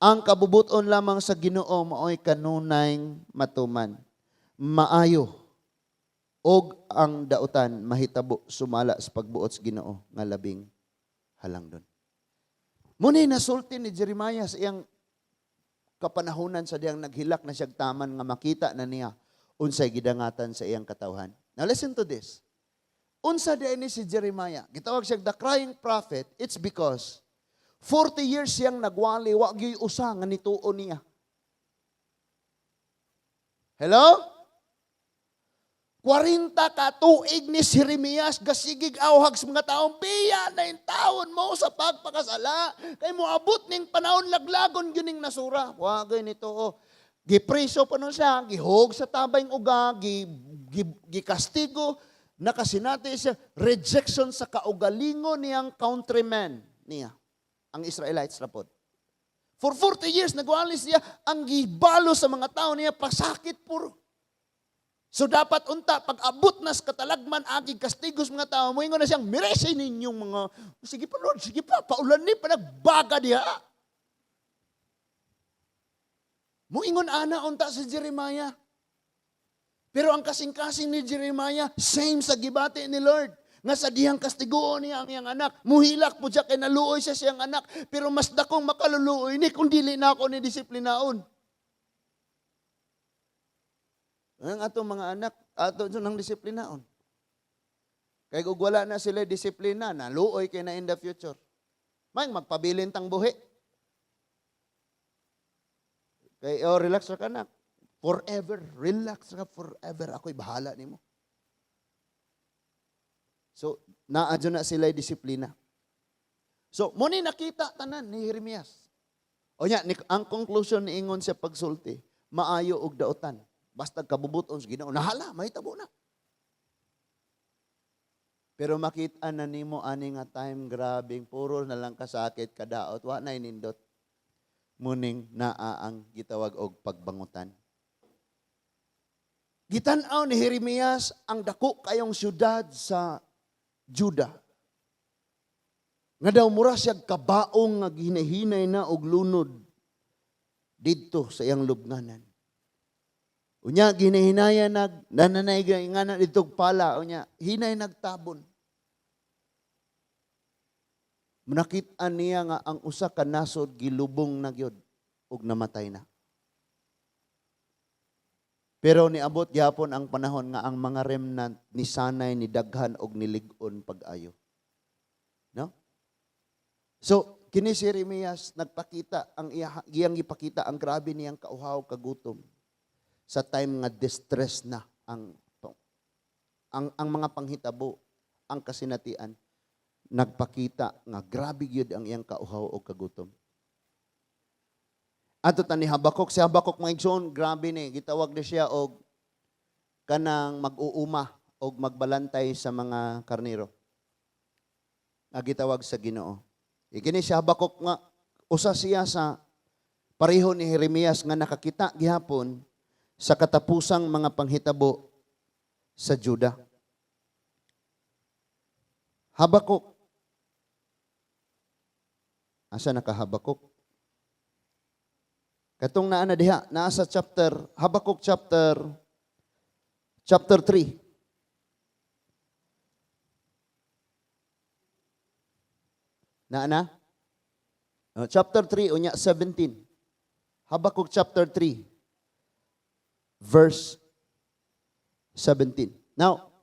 Ang kabubuton lamang sa Ginoo maoy kanunay matuman. Maayo og ang dautan mahitabo sumala sa pagbuot sa Ginoo nga labing halangdon. Muni nasulti ni Jeremiah sa iyang kapanahonan sa diyang naghilak na siyang taman nga makita na niya unsay gidangatan sa iyang katawhan. Now listen to this. Unsa diay ni si Jeremiah? Gitawag siya the crying prophet. It's because 40 years siyang nagwali, wa gyuy usa nga nituo niya. Hello? 40 ka tuig ni si Jeremias gasigig awhag sa mga taong biya na yung taon mo sa pagpakasala kay moabot ning panahon laglagon gyud ning nasura. Wa gyud nito oh. Gipreso pa nun siya, gihog sa tabayng uga, gi, gikastigo, nakasinati siya rejection sa kaugalingon niyang countrymen niya, ang Israelites na pod. For 40 years, nagwali siya, ang gibalo sa mga tao niya, pasakit puro. So dapat unta, pag abot na sa katalagman, agi kastigos mga tao, moingon na siyang, merese ninyong mga, sige pa Lord, sige pa, paulan ni, panagbaga diha. Moingon ana unta si Jeremiah. Pero ang kasing-kasing ni Jeremiah, same sa gibati ni Lord. Nga sa dihang kastiguon niya ang iyang anak. Muhilak po siya kay naluoy siya siyang anak. Pero mas dakong makaluluoy ni kung dili na ako ni disiplinaon. Ang atong mga anak, ato nang disiplinaon. Kay kung wala na sila disiplina, naluoy kay na in the future. May magpabilin tang buhi. Kay oh, relax ra ka na. Forever, relax ka forever. Ako'y bahala nimo. So, naadyo na sila disiplina. So, mo ni nakita tanan ni Jeremias. O nya, ang conclusion ni ingon sa pagsulti, maayo og dautan. Basta kabubuton sa Ginoo, nahala, mahitabo na. Pero makita na nimo ani nga time, grabing puro na lang kasakit kadaot, wa na inindot. Muning naa ang gitawag og pagbangutan. Gitan-aw ni Jeremias ang dako kayong syudad sa Juda. Nga daw mura siya kabaong nga ginahinay na og lunod didto sa iyang lubnganan. Unya ginahinayan nag nananay nga na didto pala, unya hinay nagtabon. Nakit-an niya nga ang usa ka nasod gilubong na gyud ug namatay na. Pero niabot gyapon ang panahon nga ang mga remnant ni sanay ni daghan og nilig-on pag-ayo. No? So, kini si Jeremias nagpakita ang iya, iyang gipakita ang grabe niyang kauhaw kagutom sa time nga distress na ang mga panghitabo, ang kasinatian, nagpakita nga grabe gyud ang iyang kauhaw o kagutom. Ato ta ni Habakuk, si Habakuk, mga igsoon, grabe ni, gitawag ni siya og kanang mag-uuma og magbalantay sa mga karniro. Nga gitawag sa Ginoo. Ikini si Habakuk nga usa siya sa pareho ni Jeremias nga nakakita gihapon sa katapusang mga panghitabo sa Juda. Habakuk. Asa na ka, Habakuk? Katong naa na diha, naa sa chapter, Habakuk chapter 3. Naa na? Oh, chapter 3, unya 17. Habakuk chapter 3, verse 17. Now,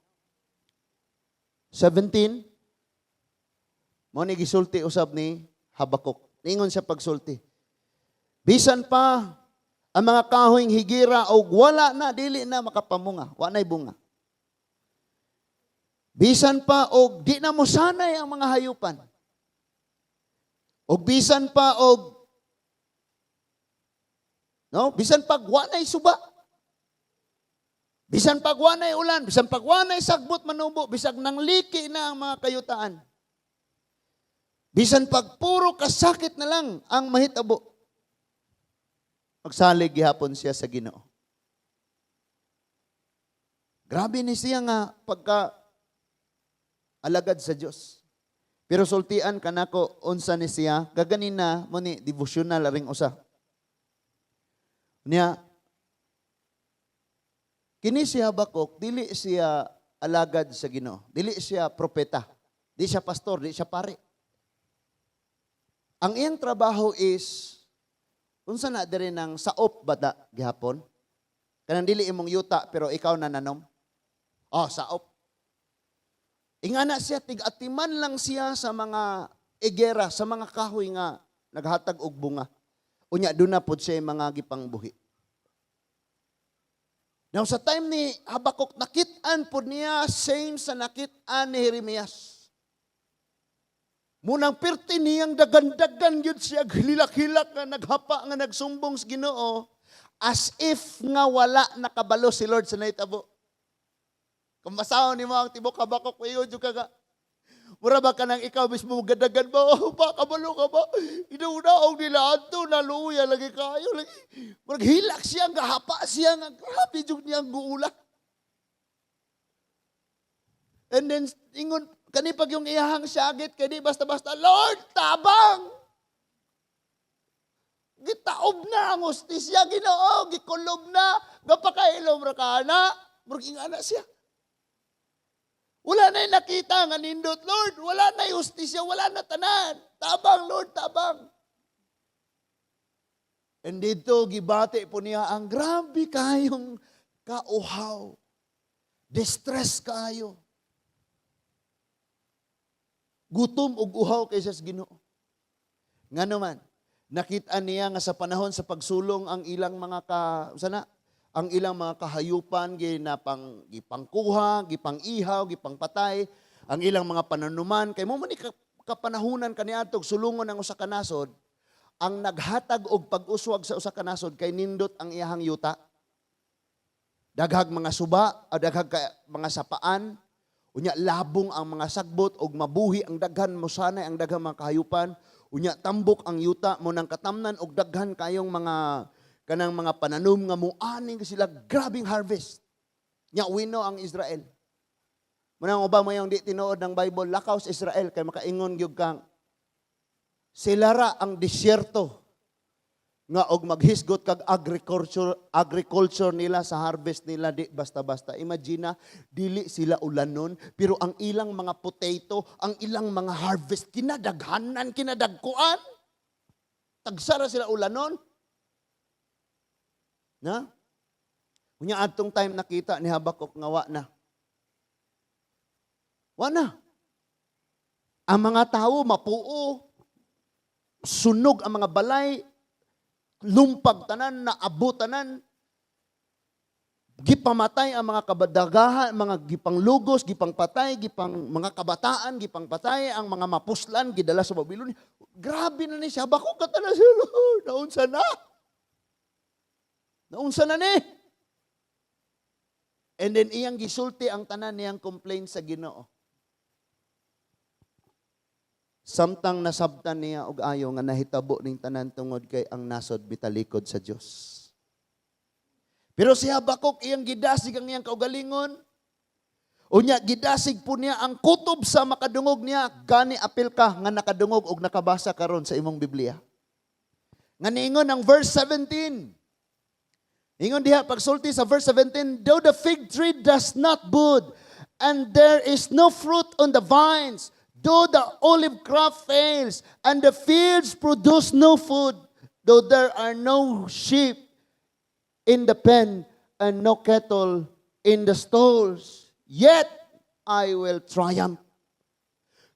17, mo ni gisulti usab ni Habakuk. Ningon siya pagsulti. Bisan pa Ang mga kahoy higera og wala na, dili na makapamunga, wa na'y bunga. Bisan pa og di na mo sanay ang mga hayupan. Og bisan pa og, no, bisan pag wa na'y suba. Bisan pag wa na'y ulan, bisan pag wa na'y sagbot manubo, bisag nang liki na ang mga kayutaan. Bisan pag puro kasakit na lang ang mahitabo. Magsalig gihapon siya sa Ginoo. Grabe ni siya nga pagka alagad sa Dios. Pero sultian kanako unsa ni siya, kaganina mo ni devotional ring usa. Niya kini si Habakuk, dili siya alagad sa Ginoo. Dili siya propeta. Di siya pastor, di siya pare. Ang iyang trabaho is unsa na diri ng saop bata gihapon? Kanang dili imong yuta pero ikaw nananom. Oh, saop. Ingana siya, tig-atiman lang siya sa mga igera, sa mga kahoy nga naghatag og bunga. Unya doon na pod siya mga gipangbuhi. Now sa time ni Habakuk, nakit-an pod niya same sa nakit-an ni Jeremias. Munang pirti niyang dagan-dagan yun siya, hilak-hilak nga naghapa nga nagsumbong sa Ginoo, as if nga wala nakabalo si Lord sa nahitabo. Kung basahon nimo ang tibok Habakuk, iyo jud ka nga. Mura ba ka nang ikaw mismo gadagan ba? Oh, ba, kabalo ka ba? Inuunaong nila adto, naluya lagi kayo. Lagi. Murag hilak siya, gahapa siya, nga grabe jud niyang guula. And then, ingon, kani pag yung iyahang syagit, kani basta-basta, "Lord, tabang! Gitaob na ang hustisya, Ginoo, gikulob na, gapakailom ra ka na." Murag ingana siya. Wala na nakita nga nindot, Lord. Wala na hustisya, wala na tanan. Tabang, Lord, tabang. And dito, gibati po niya ang grabe kayong kauhaw. Distress kayo. Gutom ug uhaw kaysa sa Ginoo. Nga naman, nakita niya nga sa panahon sa pagsulong ang ilang mga ka sana ang ilang mga kahayupan ginapang gipangkuha, gipang-ihaw, gipangpatay, ang ilang mga pananuman kay mo man ni kapanahunan kaniadto sulungon ang usa ka nasod, ang naghatag og pag-uswag sa usa ka nasod kay nindot ang iyahang yuta. Daghag mga suba, o daghag ka, mga sapaan, unya labong ang mga sagbot og mabuhi ang daghan mosanay ang daghang mga kahayupan, unya tambok ang yuta mo nang katamnan og daghan kayong mga kanang mga pananom nga muaning sila grabing harvest. Nya wino ang Israel. Munang uba mo yung di tinuod ng Bible, lakaw sa Israel kay makaingon gyud kang sila ra ang disyerto nga og maghisgot kag agriculture agriculture nila sa harvest nila di basta-basta. Imagine na, dili sila ulanon pero ang ilang mga potato, ang ilang mga harvest kinadaghanan, kinadagkuan. Tagsara sila ulanon. Na? Unya adtong time nakita ni Habakuk nga wa na. Wa na. Ang mga tao mapuo, sunog ang mga balay, lumpag tanan, naabot tanan, gipamatay ang mga kabadagahan, mga gipanglugos, gipangpatay, gipang mga kabataan, gipangpatay, ang mga mapuslan, gidala sa Babylonia. Grabe na ni siya. Habakuk kata na siya, "Lord, naunsa na? Naunsa na ni?" And then iyang gisulti ang tanan niyang complaint sa Ginoo. Samtang nasabtan niya og ayo nga nahitabo ning tanan tungod kay ang nasod mitalikod sa Dios. Pero si Habakuk, iyang gidasig ang iyang kaugalingon. Unya gidasig po niya ang kutob sa makadungog niya. Gani apil ka nga nakadungog og nakabasa karon sa imong Biblia. Nga niingon ang verse 17. Ingon diha pagsulti sa verse 17, "Though the fig tree does not bud, and there is no fruit on the vines, though the olive crop fails, and the fields produce no food, though there are no sheep in the pen and no cattle in the stalls, yet I will triumph."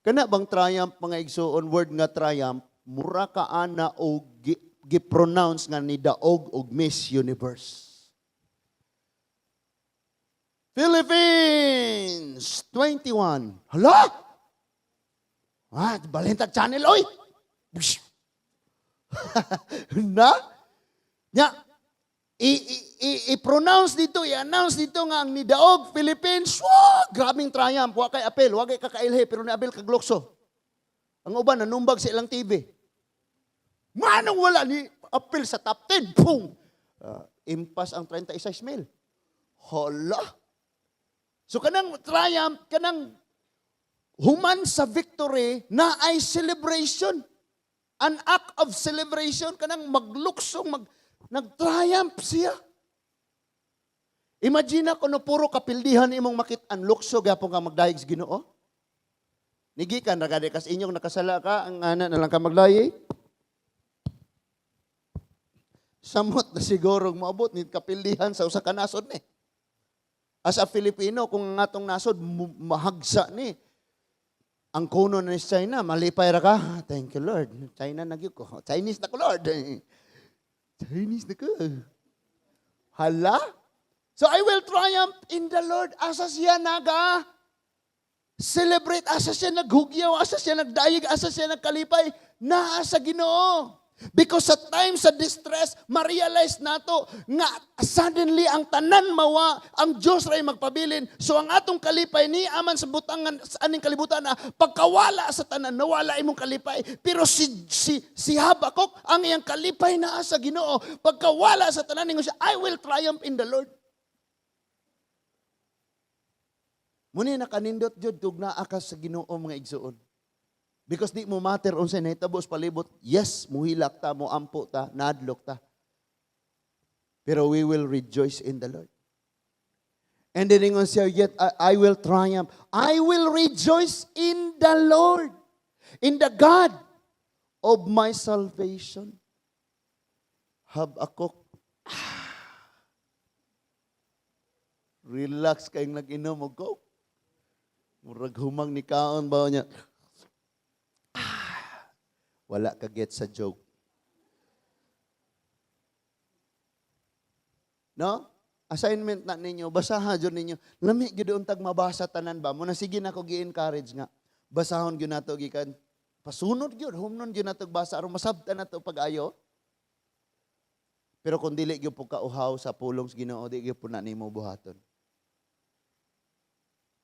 Kana bang triumph, mga igsuon, word nga triumph, mura ka ana og gi-pronounce nga nidaog og Miss Universe. Philippines 21. Hala! Ah, balintag channel oy. Na? Nya, i-pronounce dito, i-announce dito nga ang nidaog Philippines, wow, grabing triumph. Wa kay apel, wa kay kakailhe, pero niapil kag lukso. Ang uban, nanumbag sa ilang TV. Manong wala ni apel sa top 10? Pung! Impas ang 36 mil. Hala! So kanang triumph, kanang human sa victory na ay celebration. An act of celebration, kanang magluksong, nag-triumph siya. Imagine kung no puro kapildihan imong makit-an, lukso gyapon ka magdayeg sa Ginoo. Nigikan ra gani kas inyong nakasala ka, ang ana na lang ka magdayeg. Samot na siguro moabot ni kapildihan sa usa ka nasod ni. As a Filipino, kung ang atong nasod mahagsa ni, ang kuno na ni China, malipay ra ka. "Ah, thank you, Lord. China na gyud ko. Chinese na ko, Lord. Chinese na ko." Hala? So I will triumph in the Lord. Asa siya naga celebrate, asa siya naghugyaw, asa siya nagdayeg, asa siya nagkalipay, naa sa Ginoo. Because sa time sa distress, ma-realize nato nga suddenly ang tanan mawa, ang Diyos ray magpabilin. So ang atong kalipay ni aman sa butangan sa aning kalibutan na pagkawala sa tanan, nawala imong kalipay. Pero si Habakuk, ang iyang kalipay naa sa Ginoo. Pagkawala sa tanan, ningon siya, "I will triumph in the Lord." Muni nakanindot jud kung naa ka sa Ginoo, mga igsuon. Because di mo matter unsay nahitabo sa palibot. Yes, muhilak ta, muampo ta, nadlok ta. Pero we will rejoice in the Lord. And then ingon siya, "Yet I will triumph. I will rejoice in the Lord, in the God of my salvation." Habakuk. Ah. Relax kayong nag-inom og Coke. Murag humang ni kaon ba niya. Ah, wala ka get sa joke. No? Assignment na ninyo, basaha jud ninyo. Lami gyud untag mabasa tanan ba? Muna sige na ko gi-encourage nga. Basahon gyud nato gikan pasunod gyud, humnon gyud nato basa aron masabtan nato pag-ayo. Pero kung dili gyud po kauhaw sa pulong sa Ginoo, di gyud po na nimo buhaton.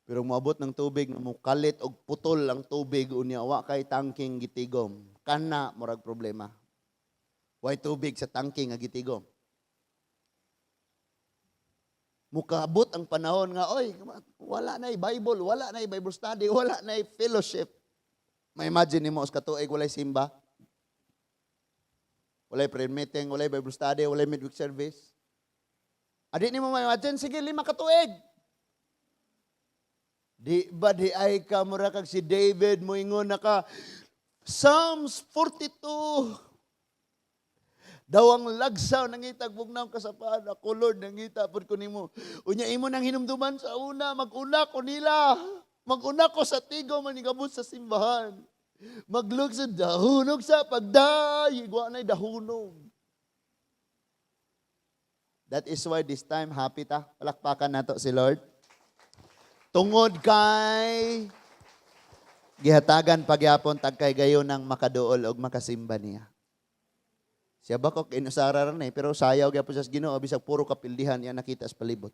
Pero moabot ng tubig, mukalit og putol ang tubig unya wa kay tangking gitigom. Kana murag problema. Way tubig sa tangking nga gitigom. Mukaabot ang panahon nga, oy, wala na Bible, wala na Bible study, wala na fellowship. Ma-imagine nimo sa katuig walay simba? Walay prayer meeting, walay Bible study, walay midweek service. Adi nimo ma-imagine, sige, 5 ka tuig. Di ba di ay ka mura kag si David moingon na ka Psalms 42. Daw ang lagsaw nangitag bugnaw kasapaan ako, Lord, nangita pud ko nimo. Unya imo nang hinumduman sa una, mag-una ko nila. Mag-una ko sa tigo manigabot sa simbahan. Maglug sa dahunog sa pagdayeg, wa na'y dahunog. That is why this time happy ta. Palakpakan nato si Lord. Tungod kay gihatagan pagyapon tag kay gayon ng makaduol og makasimba niya. Siya ba ko inusara ra ni, pero sayaw gyapon sa Ginoo bisag puro kapildihan iya nakita sa palibot.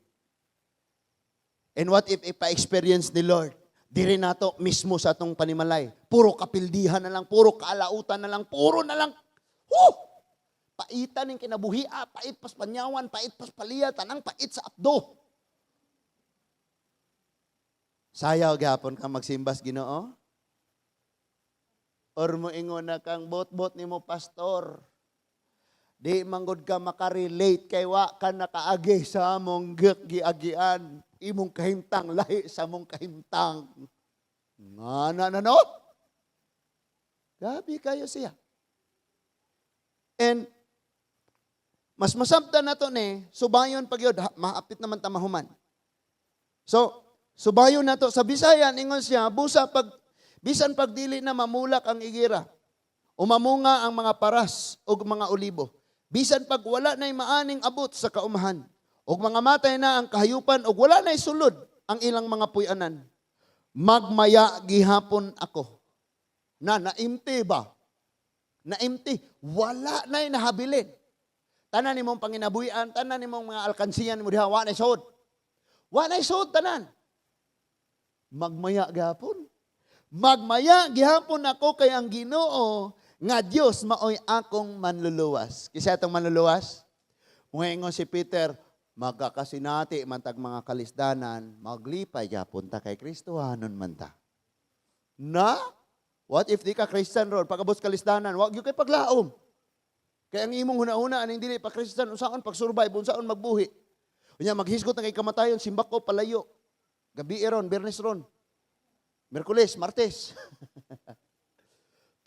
And what if ipa-experience ni Lord diri nato mismo sa atong panimalay? Puro kapildihan na lang, puro kaalautan na lang, puro na lang. Huh! Paitan ning kinabuhia, pait pas panyawan, pait pas paliya, tanang pait sa apdo. Sayaw gyapon ka magsimbas Ginoo? Or moingon na kang bot-bot nimo, pastor. Di manggod ka makarelate kay wa ka nakaagi sa among giagian. Imong kahimtang lahi sa among kahimtang. Nga na na no? Gabi kayo siya. And mas masabtan na to ni, subayon pag yun, maapit naman ta mahuman. So, subayon na to. Sa Bisayan, ingon siya, busa pag, bisan pagdili na mamulak ang igira, Umamunga ang mga paras ug mga olibo. Bisan pag wala na'y maaning abot sa kaumahan. Ug mga matay na ang kahayupan ug wala na'y sulod ang ilang mga puy-anan. Magmaya gihapon ako. Na naimti ba? Naimti. Wala na'y nahabilin. Tanan nimong panginabuhian, tanan nimong mga alkansiyan mo diha, wa na'y sud. Wa na'y sud tanan. Magmaya gihapon. Magmaya gihapon ako kay ang Ginoo nga Dios maoy akong manluluwas. Kinsa atong manluluwas? Muingon si Peter, magkakasinati man tag mga kalisdanan, maglipay gyapon ta kay Kristohanon man ta. Na? What if di ka Christian ron? Pag-abot kalisdanan, wag gyud kay paglaom. Kay ang imong hunahuna aning dili pa Christian, unsaon pag-survive, unsaon magbuhi. Unya maghisgot na kay kamatayon, simbako palayo. Gabi ron, Biyernes ron. Miyerkules, Martes.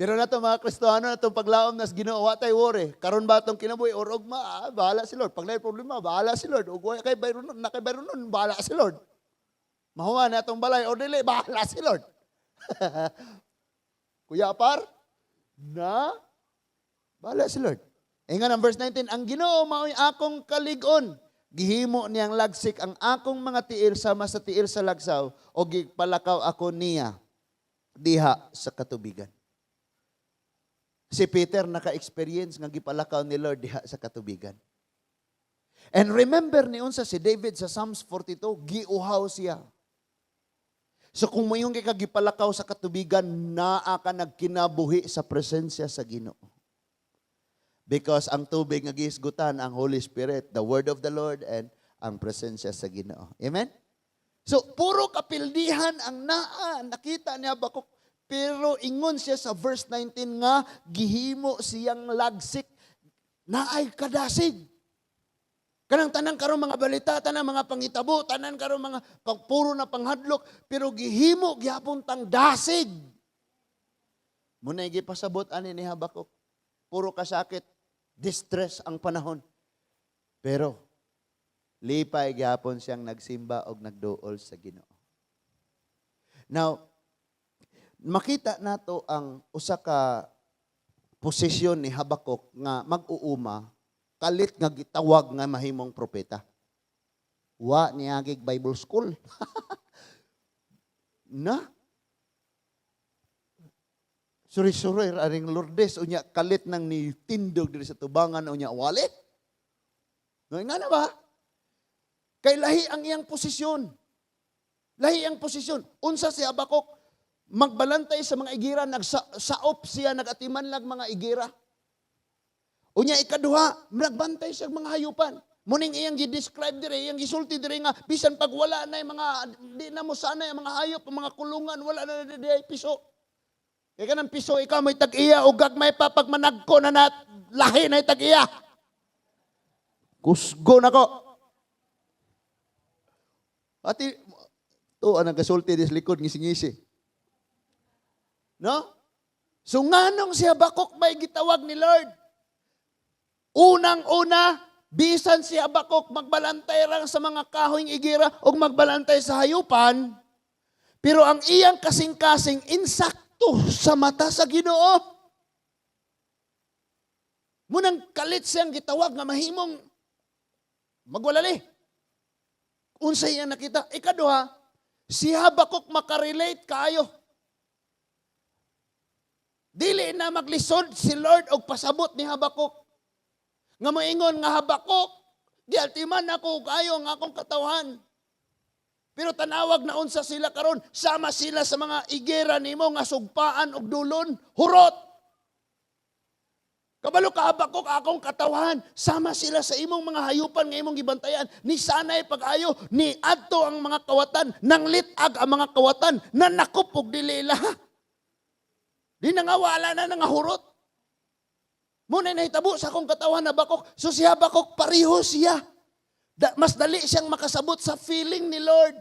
Pero nato mga Kristohano, natong paglaom nas Ginoo, wa tay worry. Karon ba atong kinabuhi or ugma, bahala si Lord. Pag naay problema, bahala si Lord. Ug wa kay bayron na kay bayron nun, bahala si Lord. Mahuman na atong balay or dili, bahala si Lord. Kuya Apar, na bahala si Lord. Ingon ang verse 19, "Ang Ginoo mao'y akong kalig-on. Gihimo niyang lagsik ang akong mga tiil sama sa tiil sa lagsaw o gipalakaw ako niya diha sa katubigan." Si Peter naka-experience nga gipalakaw ni Lord diha sa katubigan. And remember ni unsa si David sa Psalms 42, giuhaw siya. So kung moingon kay ka gipalakaw sa katubigan, naa ka nagkinabuhi sa presensya sa Ginoo. Because ang tubig nga gihisgutan ang Holy Spirit, the word of the Lord and ang presensya sa Ginoo. Amen? So puro kapildihan ang naa nakita ni Habakuk, pero ingon siya sa verse 19 nga gihimo siyang lagsik, naay kadasig. Kanang tanan karon mga balita, tanan mga pangitabo, tanan karon mga pagpuro na panghadlok, pero gihimo gihapon tang dasig. Muna gipasabot ani ni Habakuk. Puro kasakit, distress ang panahon. Pero lipay gihapon siyang nagsimba og nagduol sa Ginoo. Now, makita nato ang usa ka posisyon ni Habakuk nga mag-uuma kalit nga gitawag nga mahimong propeta. Wa niagig Bible school. Na? Suri-suri aring Lourdes unya kalit nang ni tindog diri sa tubangan unya wali. No, nga na ba? Kay lahi ang iyang posisyon. Lahi ang posisyon. Unsa si Habakuk? Magbalantay sa mga igira, nagsaop siya, nagatiman lag mga igira. Unya ikaduha, nagbantay siya mga hayupan. Muning iyang gi-describe dire, iyang gisulti dire nga bisan pag wala na yung mga di na mo sana yung mga hayop, ang mga kulungan, wala na na di piso. Kay kanang piso ikaw may tag-iya o gagmay pa pag managko na na lahi na tag-iya. Kusgo nako. Ati to ang nagasulti dis likod ngisi-ngisi. No? So nganong si Habakuk may gitawag ni Lord? Unang-una, bisan si Habakuk magbalantay rang sa mga kahoyng igira o magbalantay sa hayupan, pero ang iyang kasing-kasing insakto sa mata sa Ginoo. Munang kalit siyang gitawag nga mahimong magwalali. Unsa iyang nakita? Ikaduha, si Habakuk makarelate kaayo. Dili na maglisod si Lord og pasabot ni Habakuk. Nga moingon nga, "Habakuk, giatiman ako kaayo ang akong katawhan. Pero tanawag na unsa sila karon, sama sila sa mga igera nimo nga sugpaan og dulon, hurot. Kabalo ka, Habakuk, akong katawhan, sama sila sa imong mga hayupan nga imong gibantayan. Ni sanay pag-ayo, ni adto ang mga kawatan, nang litag ang mga kawatan, nanakop og dili ila. Di na nga wala na nga hurot. Muna nahitabo sa akong katawhan, Habakuk." So si Habakuk, pareho siya. Mas dali siyang makasabot sa feeling ni Lord.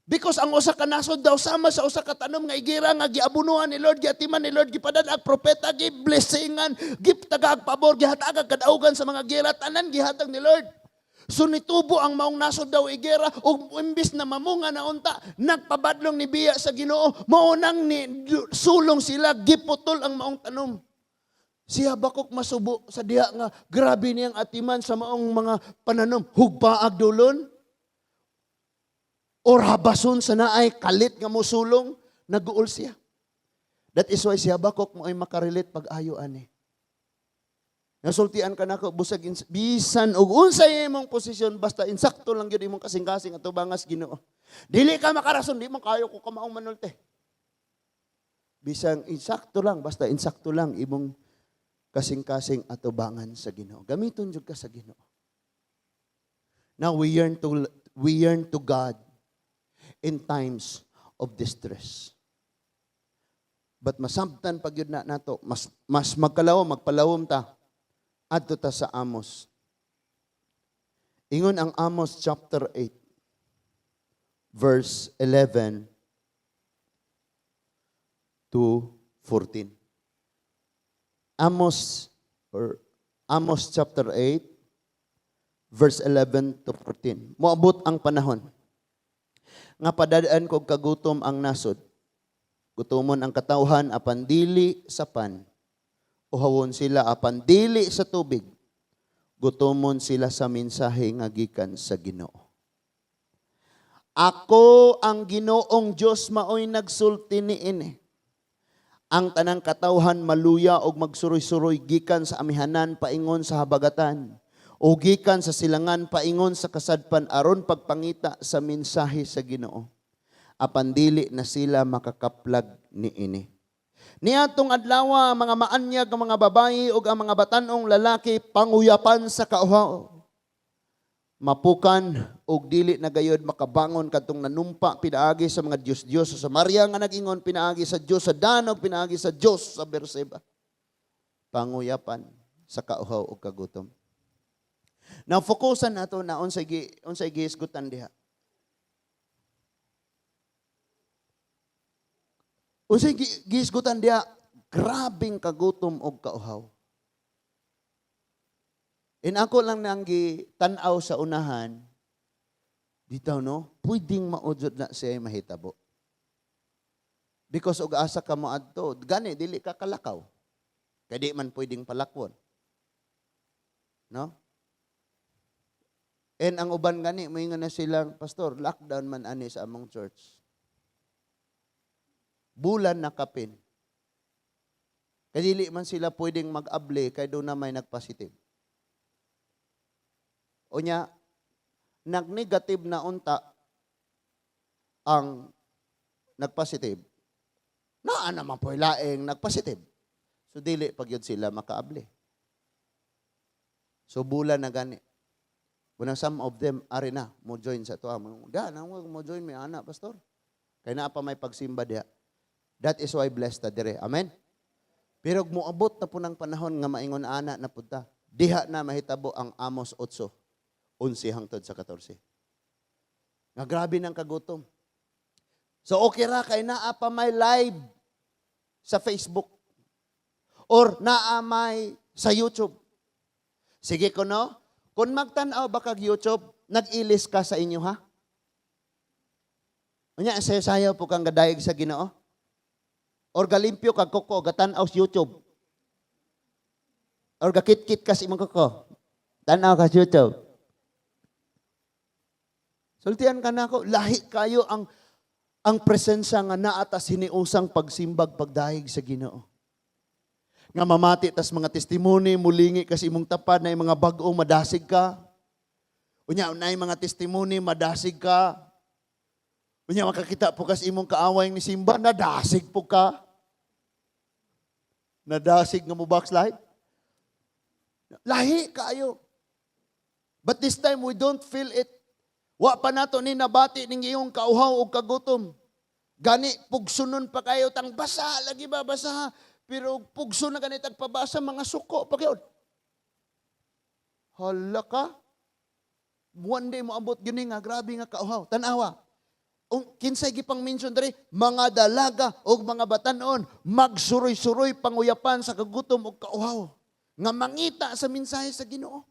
Because ang usa ka nasod daw sama sa usa ka tanom nga igira nga giabunuhan ni Lord, giatiman ni Lord, gipadad ang propeta, giblessingan, giptagaag pabor, gihatag kadaugan sa mga gira, tanan gihatag ni Lord. So nitubo ang maong nasod daw igera ug imbis na mamunga na unta, nagpabadlong ni biya sa Ginoo, mao nang ni sulong sila, giputol ang maong tanom. Si Habakuk masubo sa diha nga grabe niyang atiman sa maong mga pananom, hugpaag dulon or habason sa naay kalit nga mosulong, naguol siya. That is why si Habakuk mo ay makarelate pag-ayo ani. Nasultian ka nako, busag bisan og unsay imong posisyon, basta insakto lang gyud imong kasing-kasing atubangas Ginoo. Dili ka makarason, di mo kayo ko kamaong manulte. Bisan insakto lang, basta insakto lang imong kasing-kasing atubangan sa Ginoo. Gamiton jud ka sa Ginoo. Now we yearn to God in times of distress. But masabtan pag yun na nato, mas magkalawom, magpalawom ta. Adto ta sa Amos. Ingon ang Amos chapter 8, verse 11 to 14. Amos or Amos chapter 8 verse 11 to 14. Moabot ang panahon nga padadaan kog kagutom ang nasod. Gutomon ang katawhan apan dili sa pan. Uhawon sila apan dili sa tubig. Gutomon sila sa mensahe nga gikan sa Ginoo. Ako ang Ginoong Dios maoy nagsulti niini. Ang tanang katawhan maluya og magsuroy-suroy gikan sa amihanan paingon sa habagatan o gikan sa silangan paingon sa kasadpan aron pagpangita sa mensahe sa Ginoo. Apan dili na sila makakaplag niini. Niadtong adlaw, mga maanyag nga mga babayi ug ang mga batan-ong lalaki panguyapan sa kauhaw. Mapukan og dili na gayod makabangon kadtong nanumpa pinaagi sa mga Diyos-Diyos sa Samaria nga nag-ingon pinaagi sa Diyos sa Dan ug pinaagi sa Diyos sa Berseba. Panguyapan sa kauhaw ug kagutom. Now fokusan nato na unsay gihisgutan diha. Unsay gihisgutan diha? Grabing kagutom og kauhaw. In ako lang nang gitan-aw sa unahan, dito no, pwedeng maujod na siya mahitabo. Because og asa ka mo adto, gani dili ka kalakaw. Kay di man pwedeng palakwon. No? And ang uban gani, moingon na silang, "Pastor, lockdown man ani sa among church. Bulan na kapin." Kay dili man sila pwedeng mag-abli kay doon na may nagpositive. Unya, nag-negative na unta ang nagpositive. Naa naman po laing nagpositive. So dili pag yun sila makaabli. So bulan na gani. Unang some of them ari na mo join sa tuwa. Da na mo join mi ana, Pastor. Kay naa pa may pagsimba diha. That is why blessed ta dire. Amen. Pero moabot na po ng panahon nga maingon ana na punta. Diha na mahitabo ang Amos 8:11 hangtod sa 14. Nga grabe ng kagutom. So okay ra kay naa pa may live sa Facebook or naa may sa YouTube. Sige ko no? Kung magtan-aw ba kag YouTube, nag-ilis ka sa inyo ha? Unya, sayo-sayo po kang gadayeg sa Ginoo. Or galimpyo kag kuko, gatan-aw sa YouTube. Or gakit-kit ka sa imong kuko. Tan-aw ka sa YouTube. Sultian ka na ako, lahi kayo ang presensya nga naa ta hiniusang pagsimbag pagdayeg sa Ginoo. Nga mamati tas mga testimony, mulingi kasi imong tapad na mga bag-o, madasig ka. Unya, na mga testimony, madasig ka. Unya, makakita po kas imong kaaway ni Simba, nadasig po ka. Nadasig nga mo backslide. Lahi kaayo. But this time, we don't feel it. Wa pa nato ni nabati ning iyong kauhaw o kagutom. Gani, pugsunon pa kayo, tang basa, lagi ba, basa. Pero pugso na ganit pabasa, mga suko pa kayo. Hala ka. One day mo abot gini nga, grabe nga kauhaw. Tanawa. Kinsay gipang mention diri, mga dalaga o mga batanon, magsuroy-suroy panguyapan sa kagutom o kauhaw. Nga mangita sa mensahe sa Ginoo.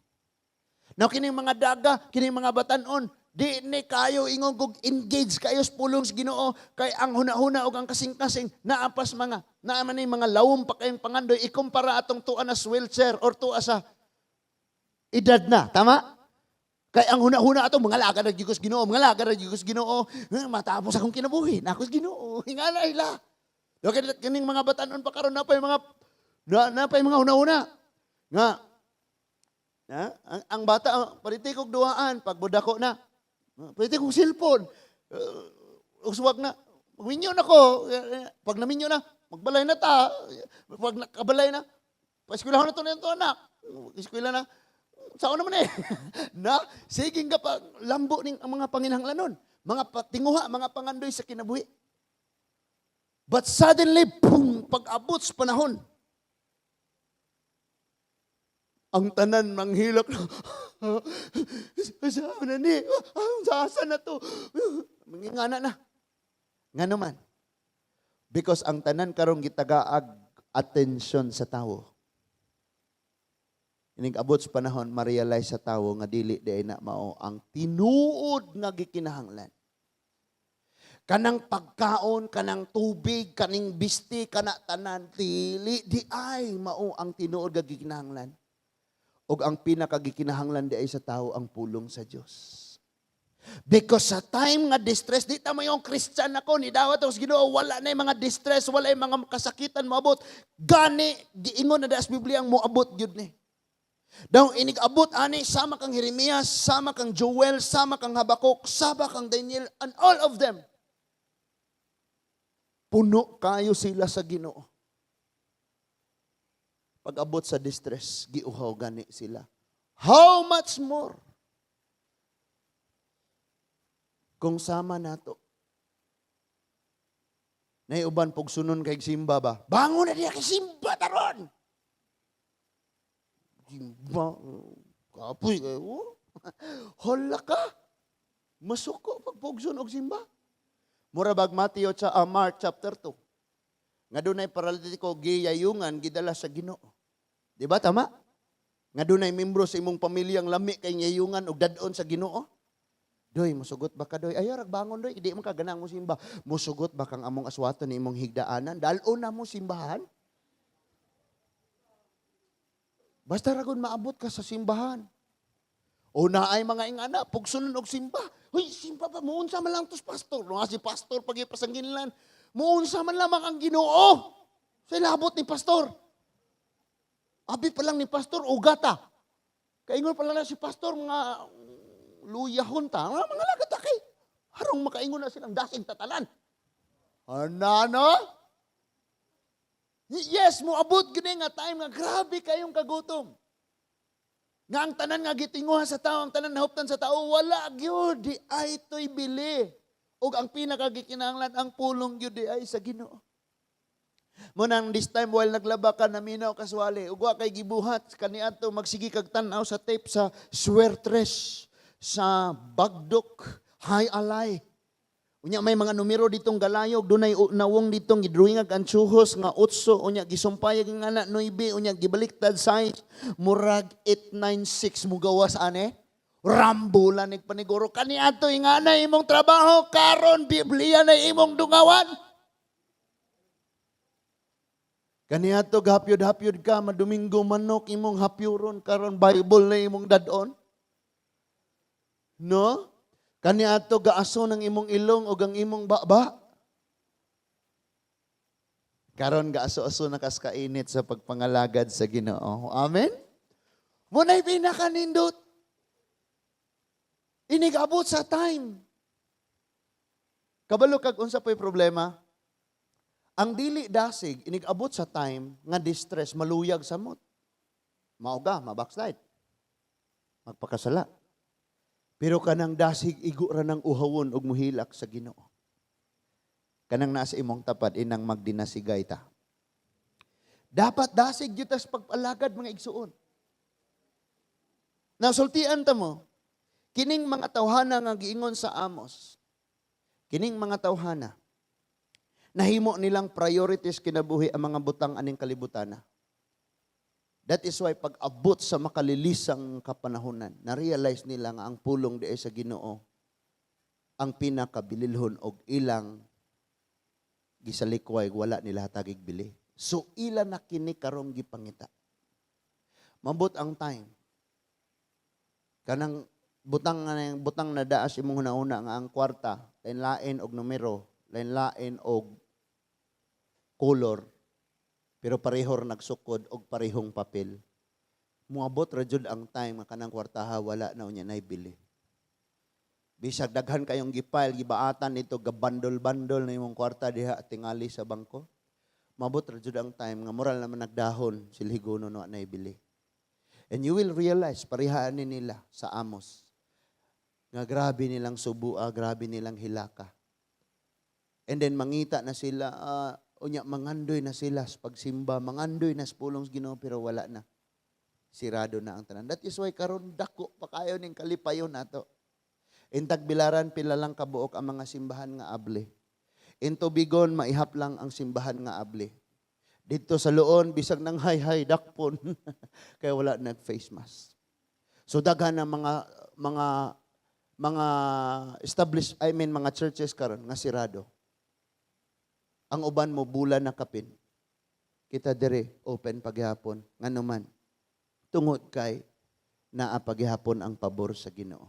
Now kining mga daga, kining mga batanon, di ni kayo ingon kog engage kayo sa pulong sa Ginoo kay ang huna-huna ug ang kasing-kasing naa pas mga naa man ni mga lawom pa kayong pangandoy ikumpara atong tuwa na sa wheelchair or tuwa sa edad na, tama? Kay ang huna-huna ato mga lagad na gyud Ginoo, mga lagad na gyud Ginoo, matapos akong kinabuhi, na ako sa Ginoo, hingala ila. Kay kining mga batanon pa karon na pay mga huna-huna. Nga na, ang bata paliti kog duhaan pag budako na. Paliti kog cellphone. Uswag na. Magminyo na ko. Pag naminyo na, magbalay na ta. Pag nakabalay na, paeskwelahan na to na ito anak. Eskwela na. Sao naman eh. Na, sige nga pa, lambo ning ang mga panginhanglanon. Mga patinguha, mga pangandoy sa kinabuhi. But suddenly, boom, pag-abot sa panahon, ang tanan manghilak na, saan na ni? Saan na to? Mangingana na. Nga naman. Because ang tanan karong gitagaag atensyon sa tawo. Inig abot sa panahon, ma-realize sa tawo nga dili di ay na mao ang tinuod nga gikinahanglan. Kanang pagkaon, kanang tubig, kaning bisti, kana tanan, dili di ay mao ang tinuod nga gikinahanglan. Ug ang pinakagikinahanglan di ay sa tao ang pulong sa Dios. Because sa time nga distress, di ta mo yung Christian ako, ni dawat ako sa Ginoo, wala na yung mga distress, wala yung mga kasakitan moabot. Gani, giingon na das Biblia ang moabot gyud ni. Daw inig-abot ani sama kang Jeremias, sama kang Joel, sama kang Habakuk, sama kang Daniel, and all of them. Puno kayo sila sa Ginoo. Pag-abot sa distress, giuhaw gani sila. How much more? Kung sama nato. Naiuban pugsunon kay simba ba? Bangon na diya kay simba taron. Simba, kapoy kayo. Hala ka. Masuko pag pugson og simba. Mura bag Matthew Mark chapter 2. Nga dunay paralitiko giyayungan gidala sa Ginoo. Di ba tama? Nga dunay membro sa imong pamilyang lami kay ngayungan og dad-on sa Ginoo. Doy, musugot ba ka doy? Ayaw, ragbangon doy. Di man ka ganang mo simba. Musugot ba kang among aswato ni imong higdaanan? Dal-on na mo simbahan? Basta ragon maabot ka sa simbahan. O naay mga ingana, pugsunon og simba. Hoy, simba ba? Muunsa man lang tos pastor. No, si pastor pag ipasangginlan. Muunsa man lamang ang Ginoo. Sa labot ni pastor. Abi pa lang ni pastor, ugata. Kaingon pa lang na si pastor, mga luyahon ta. Mga lagat ta kay. Harong makaingon na silang dasig tatalan. Ano? Yes, moabot gini nga time nga grabe kayong kagutom. Nga ang tanan nga gitinguha sa tao, ang tanan nahuptan sa tao, wala gyud di ay to'y bili. Ug ang pinakagikinahanglan ang pulong gyud di ay sa Ginoo. Munang this time while naglaba ka naminaw kaswali, ug wa kay gibuhat kaniadto magsige kag tan-aw sa tape sa Swertres, sa Bagdok, High Alay. Unya may mga numero ditong galayog, dunay nawong ditong gidrawing ag antsuhos nga 8, unya gisumpayag nga na 9, unya gibaliktad size murag 896 mugawas ane. Rambulan nig paniguro kaniadto ingana imong trabaho karon Biblia na imong dungawan. Kaniadto gahapyod-hapyod ka madomingo manok imong hapyoron karon Bible na imong dad-on. No? Kaniadto gaaso ng imong ilong o ang imong baba. Karon gaaso-aso na kas kainit sa pagpangalagad sa Ginoo. Amen? Muna'y pinakanindot. Inigabot sa time. Kabalo kag unsa po'y problema? Ang dili dasig, inigabot sa time nga distress, maluyag sa mot. Mauga, mabackslide. Magpakasala. Pero kanang dasig, igo ra ng uhawon og muhilak sa Ginoo. Kanang nasa imong tapad, inang magdinasigay ta. Dapat dasig gyud tas pagpalagad mga igsuon. Nasultian ta mo, kining mga tawhana nga giingon sa Amos, kining mga tawhana, nahimo nilang priorities kinabuhi ang mga butang aning kalibutana. That is why pag abot sa makalilisang kapanahonan, na-realize nila nga ang pulong diay sa Ginoo ang pinakabililhon og ilang gisalikway, wala nila hatagig bili. So ila na kini karong gipangita. Mabot ang time. Kanang butang nga butang na daas imong hunahuna nga ang kwarta lain-lain og numero, lain-lain og color, pero pareho ra nagsukod og parehong papel. Moabot ra jud ang time nga kanang kwartaha wala na unya nay bili. Bisag daghan kayong gipile, gibaatan nito, gabandol-bandol na imong kwarta diha tingali sa bangko. Mabot ra jud ang time nga moral naman nagdahon silhigono no nay bili. And you will realize, parehaan ni nila sa Amos, nga grabe nilang subua, grabe nilang hilaka. And then mangita na sila, unya mangandoy na sila sa pagsimba, mangandoy na sa pulong sa Ginoo, pero wala na. Sirado na ang tanan. That is why karon dako pa kayo ning kalipayon nato. In Tagbilaran, pila lang kabuok ang mga simbahan nga abli. In Tubigon, maihap lang ang simbahan nga abli. Dito sa Loon, bisag nang hay-hay, dakpon. Kaya wala nag-face mask. So daghan ng mga established, I mean, mga churches karon nga sirado. Ang uban mo bulan na kapin. Kita dire open paghapon ngano man? Tungod kay naa paghapon ang pabor sa Ginoo.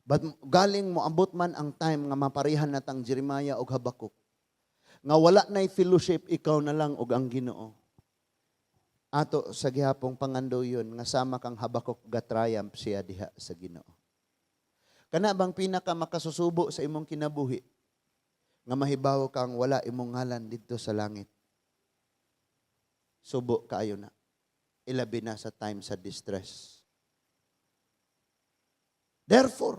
But galing mo ambot man ang time nga maparehan natang Jeremiah og Habakuk. Nga wala nay fellowship, ikaw na lang og ang Ginoo. Ato sa gihapong pangandoyon nga sama kang Habakuk, ga-triumph siya diha sa Ginoo. Kana bang pinaka makasusubo sa imong kinabuhi nga mahibaw kang wala imong ngalan didto sa langit? Subo kaayo na. Ilabi na sa time sa distress. Therefore,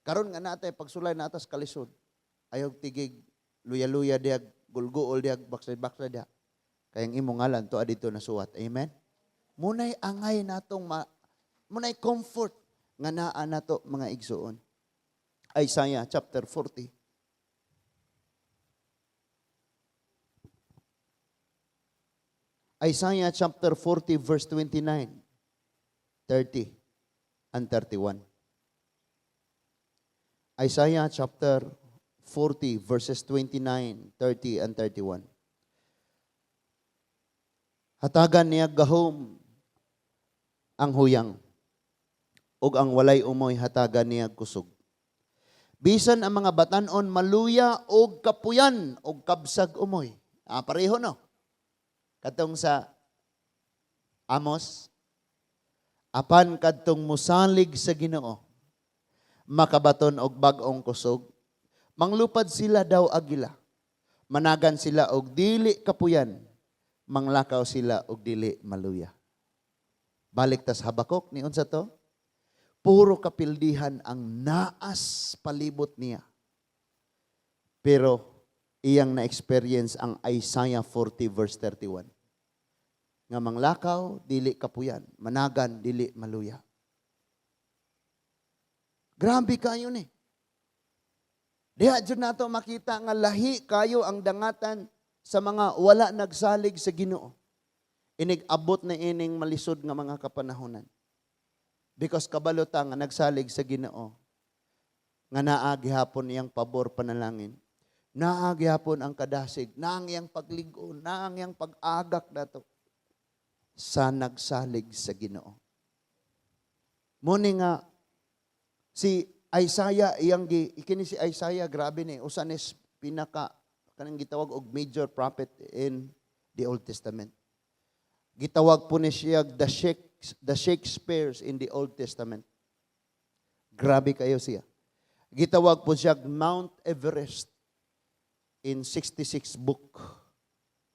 karon nga natay pagsulay natas kalisod, ayaw tigig luya-luya diag, gulguol diag, baksay-baksay diag. Kaya ang imong ngalan to dito nasuwat. Amen? Munay angay natong munay comfort nga naa nato, mga igsuon. Isaiah chapter 40. Isaiah chapter 40 verse 29, 30 and 31. Isaiah chapter 40 verses 29, 30 and 31. Hatagan niya gahom ang huyang ug ang walay umoy hatagan niya kusog. Bisan ang mga batanon maluya og kapuyan og kabsag umoy. Ah, pareho no? Katong sa Amos, apan kadtong musalig sa Ginoo, makabaton og bag-ong kusog, manglupad sila daw agila, managan sila og dili kapuyan, manglakaw sila og dili maluya. Balik tas Habakuk, ni unsa to? Puro kapildihan ang naas palibot niya. Pero iyang na-experience ang Isaiah 40 verse 31. Nga manglakaw, dili kapuyan. Managan, dili maluya. Grabe kayo ni. Diha jud nato makita nga lahi kayo ang dangatan sa mga wala nagsalig sa Ginoo. Inig abot na ining malisod nga mga kapanahonan. Because kabalo ta nga nagsalig sa Ginoo nga naa gihapon iyang pabor panalangin. Naa gihapon ang kadasig, naa ang iyang paglig-on, naa ang iyang pag-agak dato sa nagsalig sa Ginoo. Muni nga si Isaiah iyang gi kini si Isaiah, grabe ni, usa ni pinaka kanang gitawag og major prophet in the Old Testament. Gitawag po ni siya the Shakespeare's in the Old Testament. Grabe kayo siya. Gitawag po siya Mount Everest in 66 book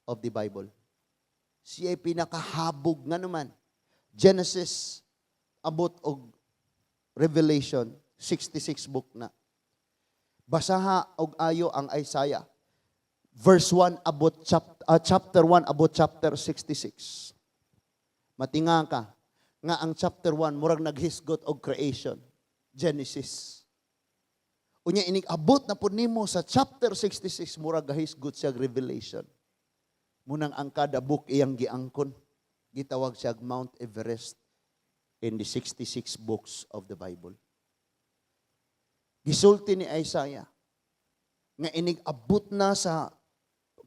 of the Bible. Siya ay pinakahabog nga naman. Genesis abot og Revelation, 66 book na. Basaha og ayo ang Isaiah. Verse 1 abot chapter 1 abot chapter 66. Matinga ka nga ang chapter 1 murag naghisgot og creation, Genesis. Unya inig abot na pud nimo sa chapter 66, murag gahisgot siya Revelation. Munang ang kada book iyang giangkon. Gitawag siya Mount Everest in the 66 books of the Bible. Gisulti ni Isaiah nga inig abot na sa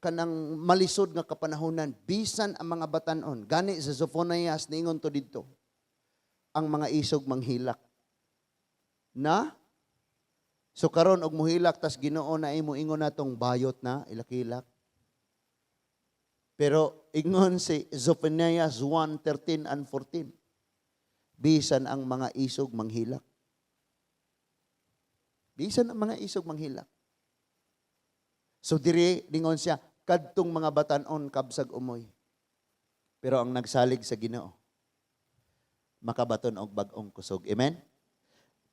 kanang malisod nga kapanahonan, bisan ang mga batanon, gani sa Sophonias niingon to didto, ang mga isog manghilak na. So karon og muhilak tas Ginoo na imo, ingon natong bayot na ilak-ilak. Pero ingon si Zephaniah 1:13 and 14, bisan ang mga isog manghilak. Bisan ang mga isog manghilak. So diri ningon siya, kadtong mga batanon kabsag umoy. Pero ang nagsalig sa Ginoo makabaton og bag-ong kusog. Amen.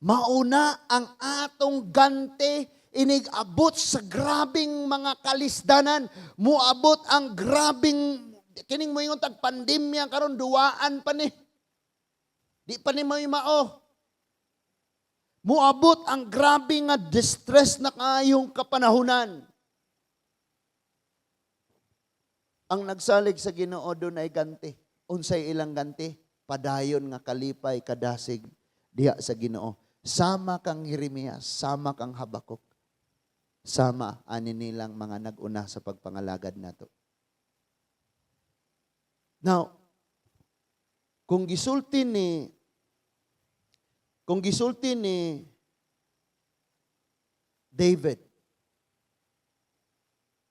Mauna ang atong gante inig abot sa grabing mga kalisdanan, muabot ang grabing kining moingon tag pandemya karon, duwaan pa ni. Di pa ni may mao. Muabot ang grabe nga distress na kayong kapanahunan. Ang nagsalig sa Ginoo dunay ganti. Unsay ilang ganti? Padayon nga kalipay, kadasig diha sa Ginoo. Sama kang Jeremias, sama kang Habakuk. Sama ani nilang mga nag-una sa pagpangalagad nato. Now, kung gisulti ni David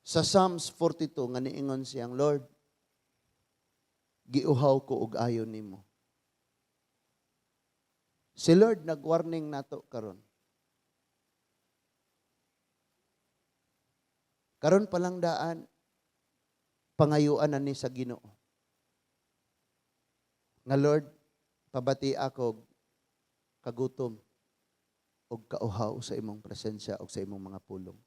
sa Psalms 42 nga niingon siyang, "Lord, giuhaw ko og ayo nimo." Si Lord nag-warning nato karon. Karon pa lang daan, pangayuan na ni sa Ginoo. Nga, "Lord, pabati ako kagutom og kauhaw sa imong presensya og sa imong mga pulong."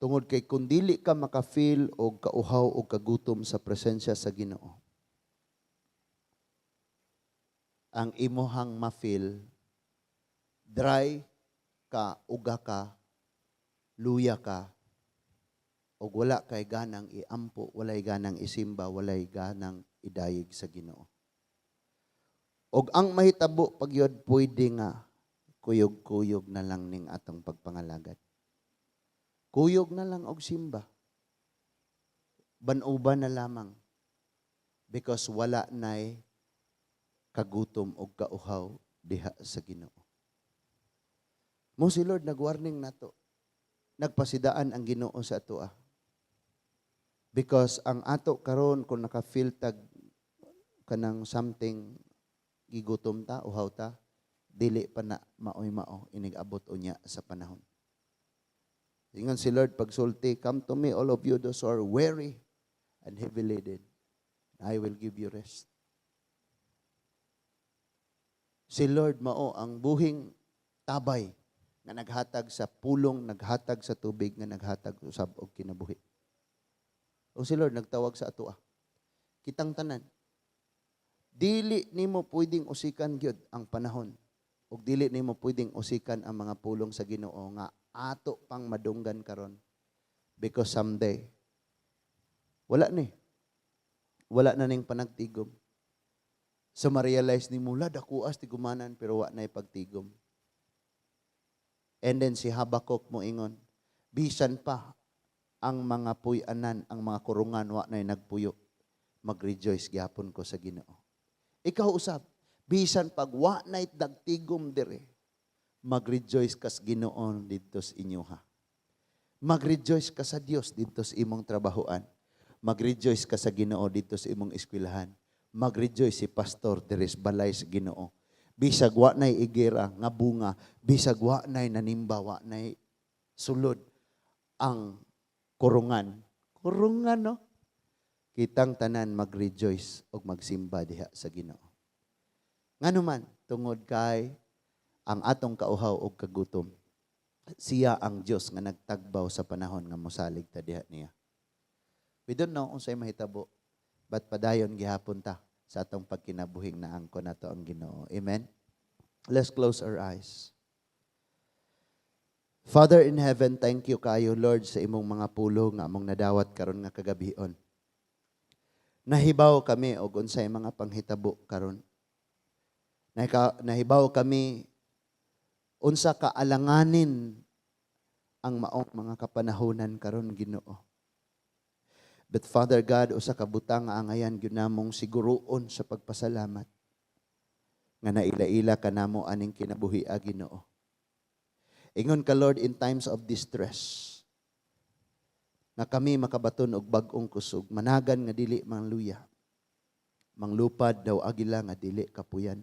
Tungod kay kung dili ka maka-feel og kauhaw og kagutom sa presensya sa Ginoo, ang imuhang ma-feel, dry ka, uga ka, luya ka, og wala kay ganang iampo, walay ganang isimba, walay ganang idayeg sa Ginoo. Og ang mahitabo pagyod, pwede nga kuyog-kuyog na lang ning atong pagpangalagad. Kuyog na lang og simba. Banuba na lamang. Because wala na'y kagutom og kauhaw diha sa Ginoo. Mo si Lord nagwarning nato. Nagpasidaan ang Ginoo sa atoa. Because ang ato karon, kung naka-feel tag kanang something, gigutom ta, uhaw ta, dili pa na maoy mao inig abot unya sa panahon. Ingon si Lord pagsulti, "Come to me, all of you those who are weary and heavy laden, and I will give you rest." Si Lord mao ang buhing tabay nga naghatag sa pulong, naghatag sa tubig, nga naghatag usab og kinabuhi. O si Lord nagtawag sa atoa. Kitang tanan. Dili nimo pwedeng usikan gyud ang panahon. Ug dili nimo pwedeng usikan ang mga pulong sa Ginoo nga ato pang madunggan karon. Because someday wala ni. Wala na ning panagtigom. So ma-realize nimo, la, dakuas tigumanan, pero wa na pagtigom. And then si Habakuk mo ingon, bisan pa ang mga puy-anan, ang mga kurungan wa na nagpuyo, mag-rejoice gyapon ko sa Ginoo. Ikaw usab, bisan pag wa na dagtigom dire, mag-rejoice ka sa Ginoo didto sa inyoha. Mag-rejoice ka sa Dios didto sa imong trabahoan. Mag-rejoice ka sa Ginoo didto sa imong eskwelahan. Mag-rejoice si pastor diri sa balay sa Ginoo. Bisag wa nay igera nga bunga, bisag wa nay nanimba, wa nay sulod ang kurungan. Kurungan, no? Kitang tanan mag-rejoice og magsimba diha sa Ginoo. Ngano man, tungod kay ang atong kauhaw og kagutom, siya ang Dios nga nagtagbaw sa panahon nga mosalig ta diha niya. We don't know unsay mahitabo, but padayon gihapon ta sa atong pagkinabuhing naangko nato ang Ginoo. Amen. Let's close our eyes. Father in heaven, thank you kayo, Lord, sa imong mga pulong nga among nadawat karon nga kagabion. Nahibaw kami og unsay mga panghitabo karon. Nahibaw kami unsa ka alanganin ang maong mga kapanahonan karon, Ginoo. But Father God, usa ka butang nga angayan gyud namong siguruon sa pagpasalamat nga naila-ila ka namo aning kinabuhi, Ginoo. Ingon ka, Lord, in times of distress, nga kami makabaton og bag-ong kusog, managan nga dili mangluya, manglupad daw agila nga dili kapuyan.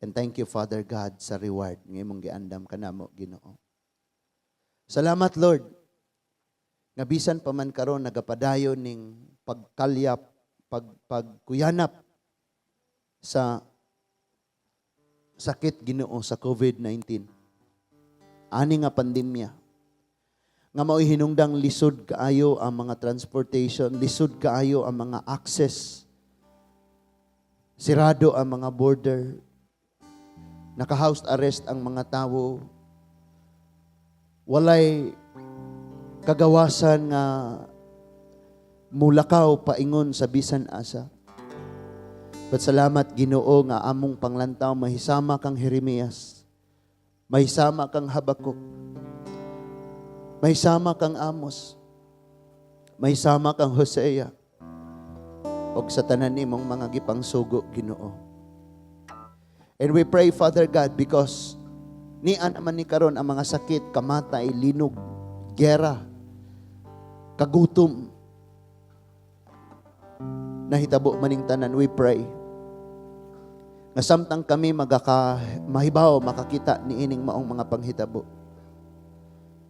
And thank you, Father God, sa reward nga imong giandam kanamo, Ginoo. Salamat, Lord, nga bisan pa man karon nagapadayon ning pagkalyap, pagkuyanap sa sakit, Ginoo, sa COVID-19. Ani nga pandemya nga mao'y hinungdang lisod kaayo ang mga transportation, lisod kaayo ang mga access. Sirado ang mga border. Naka-house arrest ang mga tawo. Walay kagawasan nga mulakaw paingon sa bisan asa. But salamat, Ginoo, nga among panglantaw mahisama kang Jeremias. Mahisama kang Habakuk. Mahisama kang Amos. Mahisama kang Hosea. Og sa tanan nimong mga gipangsugo, Ginoo. And we pray, Father God, because nian naman ni karon ang mga sakit, kamatay, linog, gera, kagutom, nahitabo maning tanan, we pray nga samtang kami magaka mahibaw, makakita ni ining maong mga panghitabo,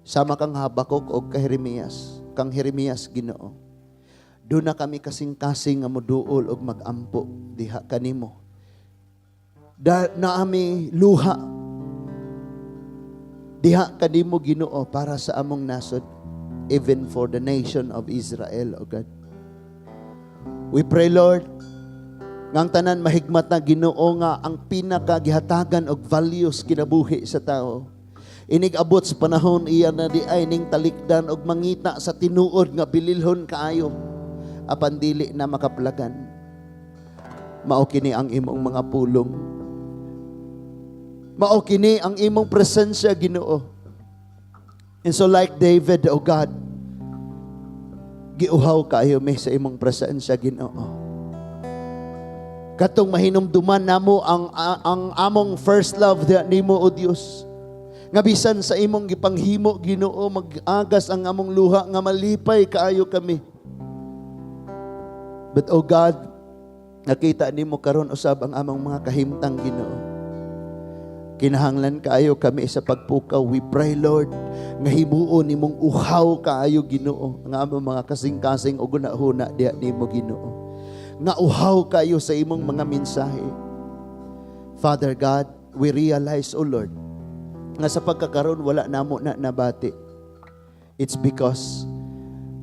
sama kang Habakuk og kay Jeremias, kang Jeremias, Ginoo, duna kami kasing-kasing nga moduol og magampo diha kanimo da, naami luha diha kanimo, Ginoo, para sa among nasod, even for the nation of Israel, O God. We pray, Lord, nga ang tanan mahigmat na, Ginoo, nga ang pinaka gihatagan og values kinabuhi sa tao. Inig abot sa panahon iya na di ay ning talikdan og mangita sa tinuod nga bililhon kaayo apan dili na makaplagan. Mao kini ang imong mga pulong. Mao kini ang imong presensya, Ginoo. And so like David, O God, giuhaw kaayo mi sa imong presensya, Ginoo. Katong mahinumduman namo ang among first love diha nimo, O Dios. Nga bisan sa imong gipanghimo, Ginoo, mag-agas ang among luha nga malipay kaayo kami. But oh God, nakita nimo karon usab ang among mga kahimtang, Ginoo. Kinahanglan kaayo kami sa pagpukaw. We pray, Lord, nga himuon nimong uhaw kaayo, Ginoo, ang among mga kasing-kasing ug hunahuna diha nimo, Ginoo. Nga uhaw kayo sa imong mga mensahe. Father God, we realize, O Lord, nga sa pagkakaroon wala namo na nabati. It's because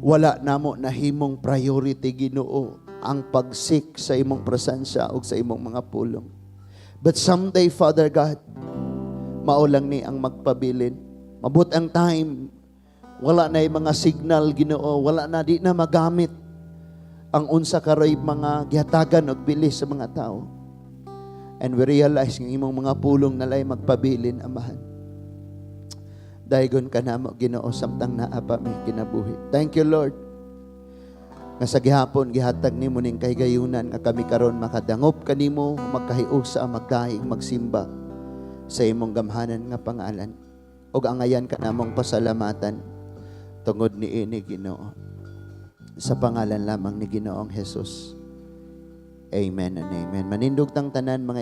wala namo nahimong priority, Ginoo, ang pag-seek sa imong presensya ug sa imong mga pulong. But someday, Father God, mao lang ni ang magpabilin. Mabot ang time, wala na yung mga signal, Ginoo, wala na, di na magamit ang unsa karoy mga gihatagan og bilis sa mga tao. And we realize nga imong mga pulong nalay magpabilin, Amahan. Daygon ka namo, Ginoo, samtang naa pa mi kinabuhi. Thank you, Lord. Nga sa gihapon gihatag nimo ning kahigayunan nga kami karon makadangop kanimo, magkahiusa, magdahig, magsimba sa imong gamhanan nga pangalan. Ug angayan ka namong pasalamatan tungod niini, Ginoo. Sa pangalan lamang ni Ginoong Jesus. Amen and amen. Manindog tang tanan, mga